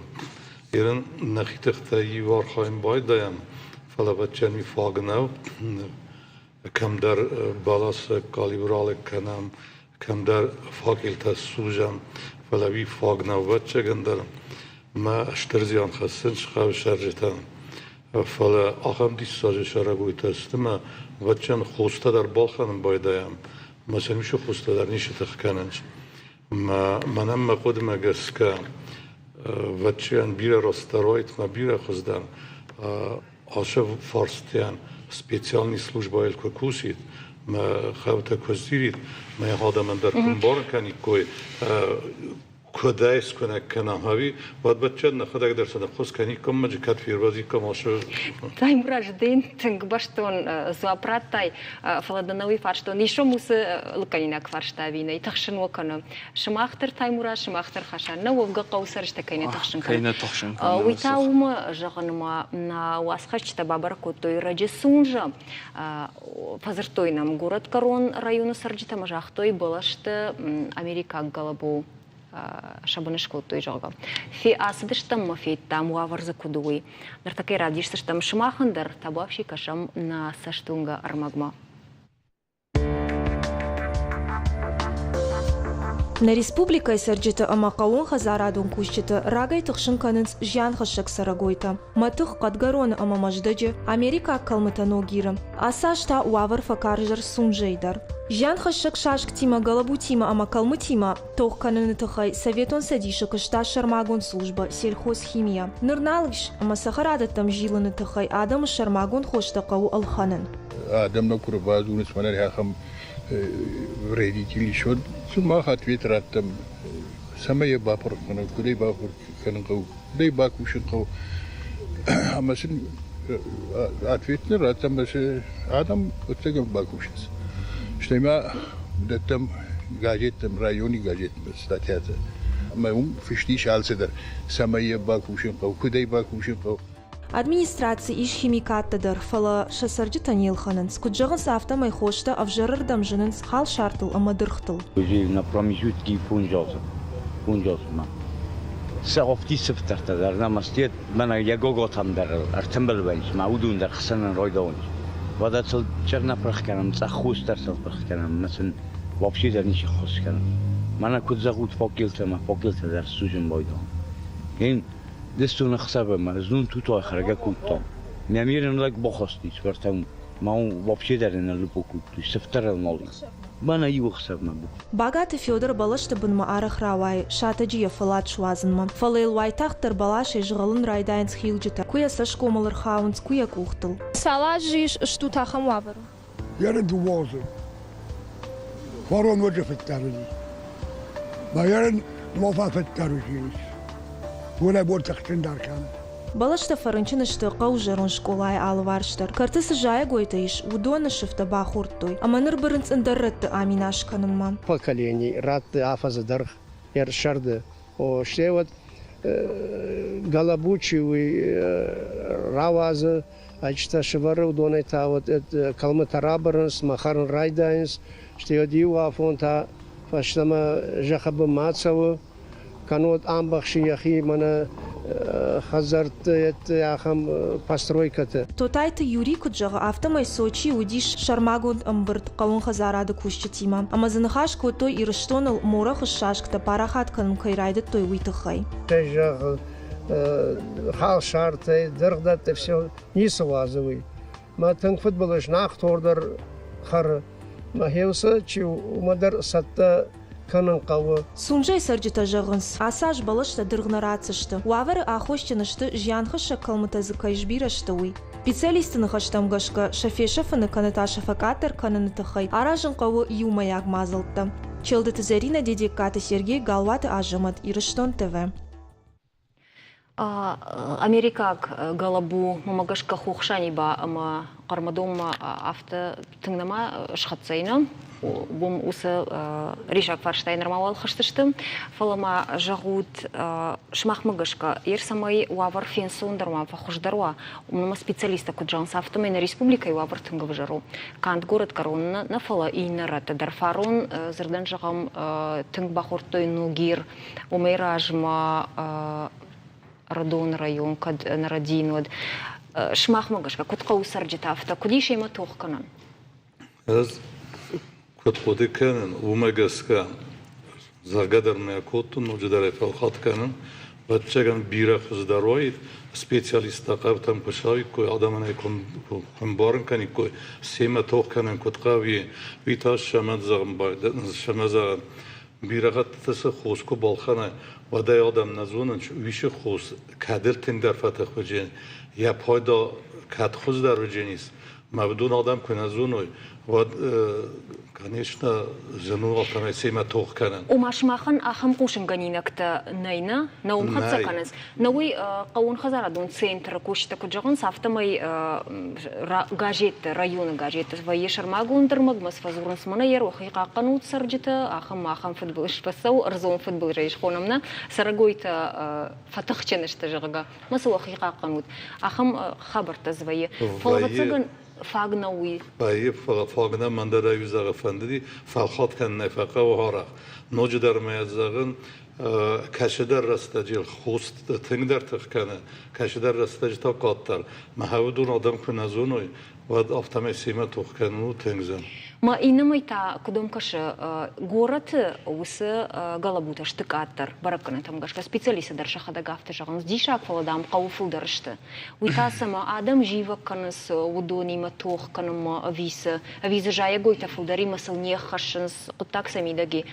Ирын нӕхи тыхтӕй иу архайын байдайӕм, фӕлӕ вӕдчен уый фаг нӕу. Кӕмдӕр бӕласы къалиу ралыг кӕнӕм, кӕмдӕр факелтӕ ссудзӕм, фӕлӕ уый фаг нӕу ӕвӕццӕгӕн дӕр. Мӕ стыр зиан хӕссынц хъӕуы цӕрджытӕн. Фӕлӕ ахӕм диссаджы цӕрӕгойтӕ сты мӕ ӕвӕццӕгӕн хостӕ дӕр балхӕнын байдайӕм, ӕмӕ сӕм исы хостӕ дӕр ницы тых кӕнынц. Мӕнӕн мӕ хъуыдымӕ гӕсгӕ, ӕвӕццӕгӕн бирӕ растдӕр уаид мӕ бирӕ хуыздӕр ацы фарстӕн специальный службӕйыл куы кусид, мӕ хъӕутӕ куы сдзирид, мӕ адӕмӕн дӕр куы ӕмбарын кӕниккой. Куыдӕй скуынӕг кӕнӕм ӕви уӕд бӕтчӕн нӕхӕдӕг дӕр сӕ ныххуыс кӕниккам ӕмӕ кӕд фервӕзиккам ацы Таймураз, дын тынг бӕстон дзуапп радтай, фӕлӕ дын уый фарстон исом уыцы лыггӕнинаг фарста ӕви нӕ тыхсын уӕ кӕны. Сымах дӕр Таймураз, сымах дӕр Хасан, нӕ уӕвгӕ хъӕуы цӕрджытӕ кӕй нӕ тыхсын кӕны. Кӕй нӕ тыхсын кӕны. Уый та уымӕ зӕгъын ӕмӕ нӕ уацхӕсджытӕ бабӕрӕг кодтой Раджы Сунжа. Фӕдзырдтой нӕм горӕтгӕрон районы цӕрджытӕ ӕмӕ загътой, бӕлӕсты америкаг гӕлӕбу сӕ быны скодтой, зӕгъгӕ. Ацыдыстӕм ӕмӕ федтам, уавӕр дзы куыд у, уый. Ныртӕккӕ равдисдзыстӕм сымахӕн дӕр, табуафси кӕсӕм нӕ цӕстуынгӕ ӕрмӕгмӕ. Нӕ республикӕйы цӕрджыты ӕмӕ хъӕууонхӕдзарадон кусджыты рагӕй тыхсын кӕнынц зианхӕссӕг цӕрӕгойтӕ. Мӕтых, Хъӕдгӕроны ӕмӕ Мӕздӕджы, америкаг кӕлмытӕ Ногиры. Ацы аз та уавӕр фӕкарздӕр Сунжӕйы дӕр. Зианхӕссӕг сасктимӕ, гӕлӕбутимӕ ӕмӕ кӕлмытимӕ тох кӕныны тыххӕй Советон Цӕдисы куыста сӕрмагонд службӕ «Сельхозхимия». Ныр нал ис, ӕмӕ цӕхӕрадӕттӕм зилыны тыххӕй адӕмы сӕрмагонд хостӕ хъӕуы ӕлхӕнын. Адӕм нӕ куы рбадзурынц, мӕнӕ ахӕм вредитель ис, уӕд сын мах ответ раттӕм, цӕмӕй йӕ бапырх кӕнӕм, куыд ӕй бапырх кӕнын хъӕуы, куыд ӕй бакусын хъӕуы. Ӕмӕ сын ответ нӕ раттӕм, ӕмӕ сӕ адӕм ӕцӕгӕн бакусынц. Стӕй ма дӕттӕм газеттӕм, районы газетмӕ статьятӕ. Ӕмӕ уым фыст ис алцыдӕр, цӕмӕй йӕ бакусын хъӕуы, куыд ӕй бакусын хъӕуы. Администрацийы ис химикаттӕ дӕр, фӕлӕ сӕ цӕрджытӕ не лхӕнынц. Куыд зӕгъынц, афтӕмӕй хостӕ ӕвзӕрырдӕм зынынц халсартыл ӕмӕ дыргътыл. На промежутки фунджозма. Сӕгъофти сыфтӕртӕ дӕр нӕма мӕнӕ йӕ гоготӕм дӕр ӕртымбыл вӕййынц, мӕ уыдон дӕр хсӕнӕн райдауынц. Уӕдӕ сыл чырна пырх кӕнӕм, цъӕх хус дӕр сыл пырх кӕнӕм, ӕмӕ сын вообще дӕр ничи ххуыс кӕны. Мӕнӕ куыд зӕгъут фокилтӕ ӕмӕ фокилтӕ дӕр судзын байдауын. Дыстон ӕхсӕвӕ ма знон тутой хӕргӕ кодтон. Мӕ мирын лӕг бахастис, вӕртӕм ма вообще дӕр нӕ лупо кодтой, сыфтӕрыл нал ис. Мӕнӕ иу ӕхсӕвмӕ бук. Багаты Федор бӕлӕсты бынмӕ арӕх рауайы сатӕджы йӕ фӕллад суадзынмӕ, фӕлӕ йыл уайтагъддӕр бӕласӕй згъӕлын райдайынц хилджытӕ, куы йӕ цӕсгомыл ӕрхауынц, куы йӕ къухтыл. Цал азы ис стут ахӕм уавӕры? Ерын дыууӕ азы. Фарон ноджы фыддӕр уыди. Мӕ ерын дыууӕ фыддӕр уыди. Уонӕй бон тыхджындӕр кӕны. Бӕлӕстӕ фӕрынчын сты хъӕуы зӕронд скъолайы алыварс дӕр. Кӕрты цы зайӕгойтӕ ис, уыдоны сыфтӕ бахордтой ӕмӕ ныр бырынц ӕндӕр рӕтты аминас кӕнынмӕ. Поколени радты афӕдзы дӕргъ ӕрсӕрды. О, стӕй уӕд Галабучи уый рауадзы, ӕйчытӕ сывӕры, уыдонӕй та уӕд кӕлмытӕ рабырынц, мӕ хӕрын райдайынц, стӕй уӕд иу афон та фӕстӕмӕ зӕххы бынмӕ ацӕуы, кӕннод ӕмбӕхсы йӕхи мӕнӕ хӕдзӕртты ахӕм постройкӕты. Тотайты Юрий куыд зӕгъы, афтӕмӕй Сочийы уыдис сӕрмагонд ӕмбырд хъӕууонхӕдзарады кусджытимӕ ӕмӕ дзы ныхас кодтой Ирыстоныл морӕхуыз сасктӕ парахат кӕнын кӕй райдыдтой, уый тыххӕй. Кӕй зӕгъы, халсартӕй, дыргъдӕттӕй все ницы уадзы уый. Мӕ тынг фыдбылыз нахтор дӕр хӕры. Мӕ хеусы чи у, уымӕ дӕр цӕттӕ кӕнын хъӕуы. Сунжӕйы цӕрджытӕ зӕгъынц, ацы аз бӕлӕстӕ дыргъ нӕ ратдзысты. Уавӕры аххосджын сты, зианхӕссӕг кӕлмытӕ дзы кӕй сбирӕ сты, уый. Специалистты ныхӕстӕм гӕсгӕ, сӕ фесӕфыны кӕнӕ та сӕ фӕкъаддӕр кӕныны тыххӕй аразын хъӕуы иумӕйаг мадзӕлттӕ. Челдыты Зӕринӕ, Дедегкаты Сергей, Галуаты Азӕмӕт, Ирыстон ТВ. Америкаг гӕлӕбу мӕмӕ гӕсгӕ хохсани ба ӕма Хъӕрмӕдонмӕ афтӕ тынг нӕма схӕццӕ и, уым уыцы риссаг фарстайы нырма уал хызтысты. Фӕлӕ ма зӕгъут, сымахмӕ гӕсгӕ, ер цӕмӕй уавӕр фенцондӕр уа, фӕхуыздӕр уа, уымӕн ӕмӕ специалисттӕ куыд зӕгъынц, афтӕмӕй нӕ республикӕйы уавӕр тынг ӕвзӕр у. Канд горӕтгӕрон нӕ, фӕлӕ иннӕ рӕтты дӕр. Фарон, дзырдӕн зӕгъӕм, тынг бахордтой Ногир, Уымӕй размӕ Ӕрыдоны район кӕд нӕрӕдийын уӕд. Сымахмӕ гӕсгӕ, куыд хъӕуы цӕрджытӕ, афтӕ куыд ис йемӕ тох кӕнӕн? Ӕз куыд хъуыды кӕнын, уымӕ гӕсгӕ, зӕгъгӕ дӕр нӕ кодтон, ноджыдӕр ӕй фӕлхатт кӕнын. Ӕвӕццӕгӕн, бирӕ хуыздӕр уаид, специалисттӕ хъӕутӕм куы цӕуиккой, адӕмӕн ӕй куы ӕмбарын кӕниккой, семӕ тох кӕнын куыд хъӕуы, уый та сӕмӕ зӕгъын Бирӕгъӕдты цы хос куы балхӕнай, уӕд ӕй адӕм нӕ зонынц, уисы хос кӕдыл тынгдӕр фӕтых уыджен, йӕ пайда кӕд хуыздӕр уыдженис. Мӕ уыдон адӕм куы нӕ зоной, уӕд, конечно, зын у афтӕмӕй семӕ тох кӕнын. Ома сымахӕн ахӕм хъусынгӕнинӕгтӕ нӕй, нӕ? Нӕ уым хӕццӕ кӕнынц? Нӕ уый хъӕууонхӕдзарадон центры кусджытӕ куыд зӕгъынц, афтӕмӕй газетты, районы газетты вӕййы сӕрмагонд ӕрмӕгмӕ фӕдзурынц, мӕнӕ йӕ рохӕй хъахъхъӕнут цӕрджытӕ, ахӕм ахӕм фыдбылыз фӕцӕуы, ӕрдзон фыдбылызӕй схонӕм нӕ, цӕрӕгойтӕ фӕтыхджын сты, зӕгъгӕ, ма цы уӕхи хъахъхъӕнут. Ахӕм хабӕрттӕ дзы вӕййы. Фӕлӕ, ӕвӕццӕгӕн, фаг нӕу уый. Вӕййы, фӕлӕ фаг нӕ, мӕн дӕр ӕй зӕгъы фӕндыди, фӕлхат кӕнын нӕ фӕхъӕуы арӕх. Ноджыдӕр ма йӕ зӕгъын, кӕцыдӕр рӕстӕджы хост тынгдӕр тых кӕны, кӕцыдӕр рӕстӕджы та къаддӕр. Мӕ уыдон адӕм куы нӕ зоной, уӕд афтӕмӕй семӕ тох кӕнын у тынг зын. Ма иннӕмӕй та, куыд уӕм кӕсы, горӕты уыцы гӕлӕбутӕ сты къаддӕр бӕрӕггӕнӕнтӕм гӕсгӕ, специалисттӕ дӕр сӕхӕдӕг афтӕ зӕгъынц, диссаг, фӕлӕ, дам, хъӕуы фылдӕр сты. Уый та цӕмӕ адӕм зивӕг кӕнынц уыдонимӕ тох кӕнынмӕ ӕви цы? Ӕви дзы зайӕгойтӕ фылдӕримӕ сыл не ххӕссынц, хъуыддаг сӕ мидӕг и?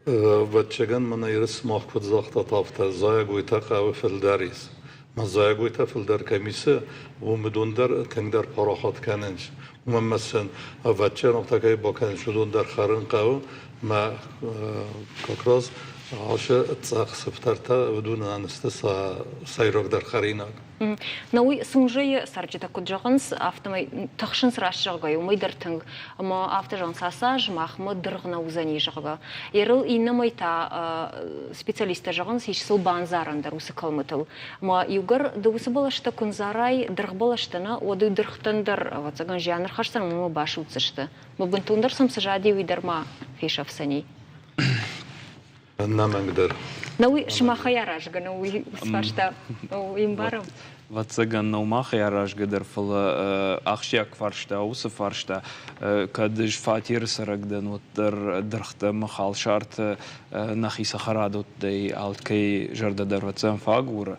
Ӕвӕццӕгӕн мӕнӕ Иры сымах куыд загътат, афтӕ зайӕгойтӕ хъӕуы фылдӕр ис. Мӕ зайӕгойтӕ фылдӕр кӕм исы, уым уыдон дӕр тынгдӕр парахат кӕнынц. Уымӕн ӕмӕ сын, ӕвӕццӕгӕн, афтӕ кӕй бакӕнынц, уыдон дӕр хӕрын хъӕуы. Мӕ как раз ацы цъӕх сыфтӕртӕ уыдонӕн сты сӕ сӕйрагдӕр хӕринаг. Нӕ уый Сунжӕйы цӕрджытӕ куыд зӕгъынц, афтӕмӕй тыхсынц раст зӕгъгӕ, уымӕй дӕр тынг. Ӕмӕ афтӕ зӕгъынц, ацы аз махмӕ дыргъ нӕ уыдзӕни, зӕгъгӕ. Ерыл иннӕмӕй та специалисттӕ зӕгъынц, ис сыл бандзарӕн дӕр уыцы кӕлмытыл. Ӕмӕ иугӕр ды уыцы бӕлӕстӕ куы ндзарай, дыргъ бӕлӕстӕ нӕ, уӕд уый дыргътӕн дӕр, ӕвӕццӕгӕн, зиан ӕрхӕсдзӕн ӕмӕ уымӕ басудздзысты. Мӕ бынтондӕр сӕм цы зади, уый дӕр ма фесӕфдзӕни. Ӕнӕмӕнгдӕр. Нӕ уый сымахӕй аразгӕ нӕу, уый фарста уый ӕмбарӕм. Ӕвӕццӕгӕн, нӕу махӕй аразгӕ дӕр, фӕлӕ ахсджиаг фарста уыцы фарста, кӕд ӕз фатеры цӕрӕг дӕн, уӕддӕр дыргътӕ ӕмӕ халсарты нӕхи цӕхӕрадоттӕй алкӕй зӕрдӕ дӕр ӕвӕццӕгӕн фӕагуры.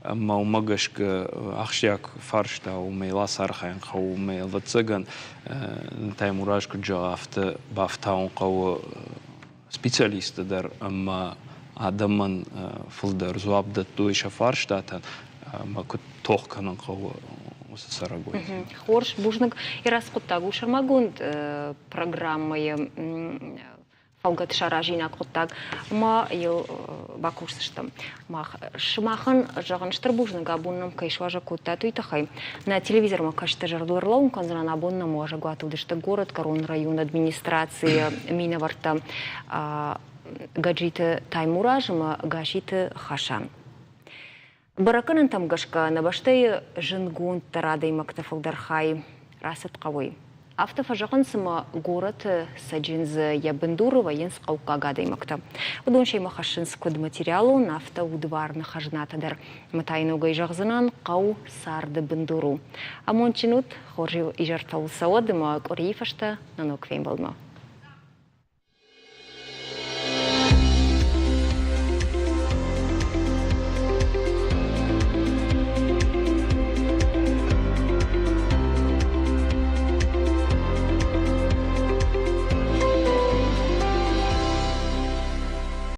Ӕмӕ уымӕ гӕсгӕ ахсджиаг фарста у, мӕ ацархайын хъӕуы, мӕ ӕвӕццӕгӕн, Таймураз куыд зӕгъы, афтӕ бафтауын хъӕуы специалисттӕ дӕр ӕмӕ адӕмӕн фылдӕр дзуапп дӕттой сӕ фарстатӕн ӕмӕ куыд тох кӕнын хъӕуы уыцы цӕрӕгойтимӕ. Хорз, бузныг. Ирас хъуыддаг у сӕрмагонд программӕйы фӕлгӕт саразинаг хъуыддаг ӕмӕ йыл бакусдзыстӕм. Мах сымахӕн зӕгъын стыр бузныг, абон нӕм кӕй суазӕг кодтат, уый тыххӕй. Нӕ телевизормӕ кӕсты зӕрдыл ӕрлӕууын кӕндзынӕн, абон нӕм уазӕгуаты уыдысты горӕтгӕрон районы администрацийы минӕвӕрттӕ Гаджиты Таймураз ӕмӕ Гаситы Хасан. Бӕрӕггӕнӕнтӕм гӕсгӕ нӕ бӕстӕйы зындгонддӕр адӕймӕгты фылдӕр хай рацыд хъӕуӕй. Афтӕ фӕзӕгъынц, ӕмӕ горӕты цӕджындзы йӕ бындуры вӕййынц хъӕуккаг адӕймӕгтӕ. Уыдон семӕ хӕссынц куыд материалон, афтӕ удварны хӕзнатӕ дӕр. Ӕмӕ та йын ногӕй зӕгъдзынӕн, хъӕу царды бындур у. Амондджын ут, хорз изӕртӕ уыл цӕуӕд ӕмӕ къуырийы фӕстӕ нӕ ног фембӕлдмӕ.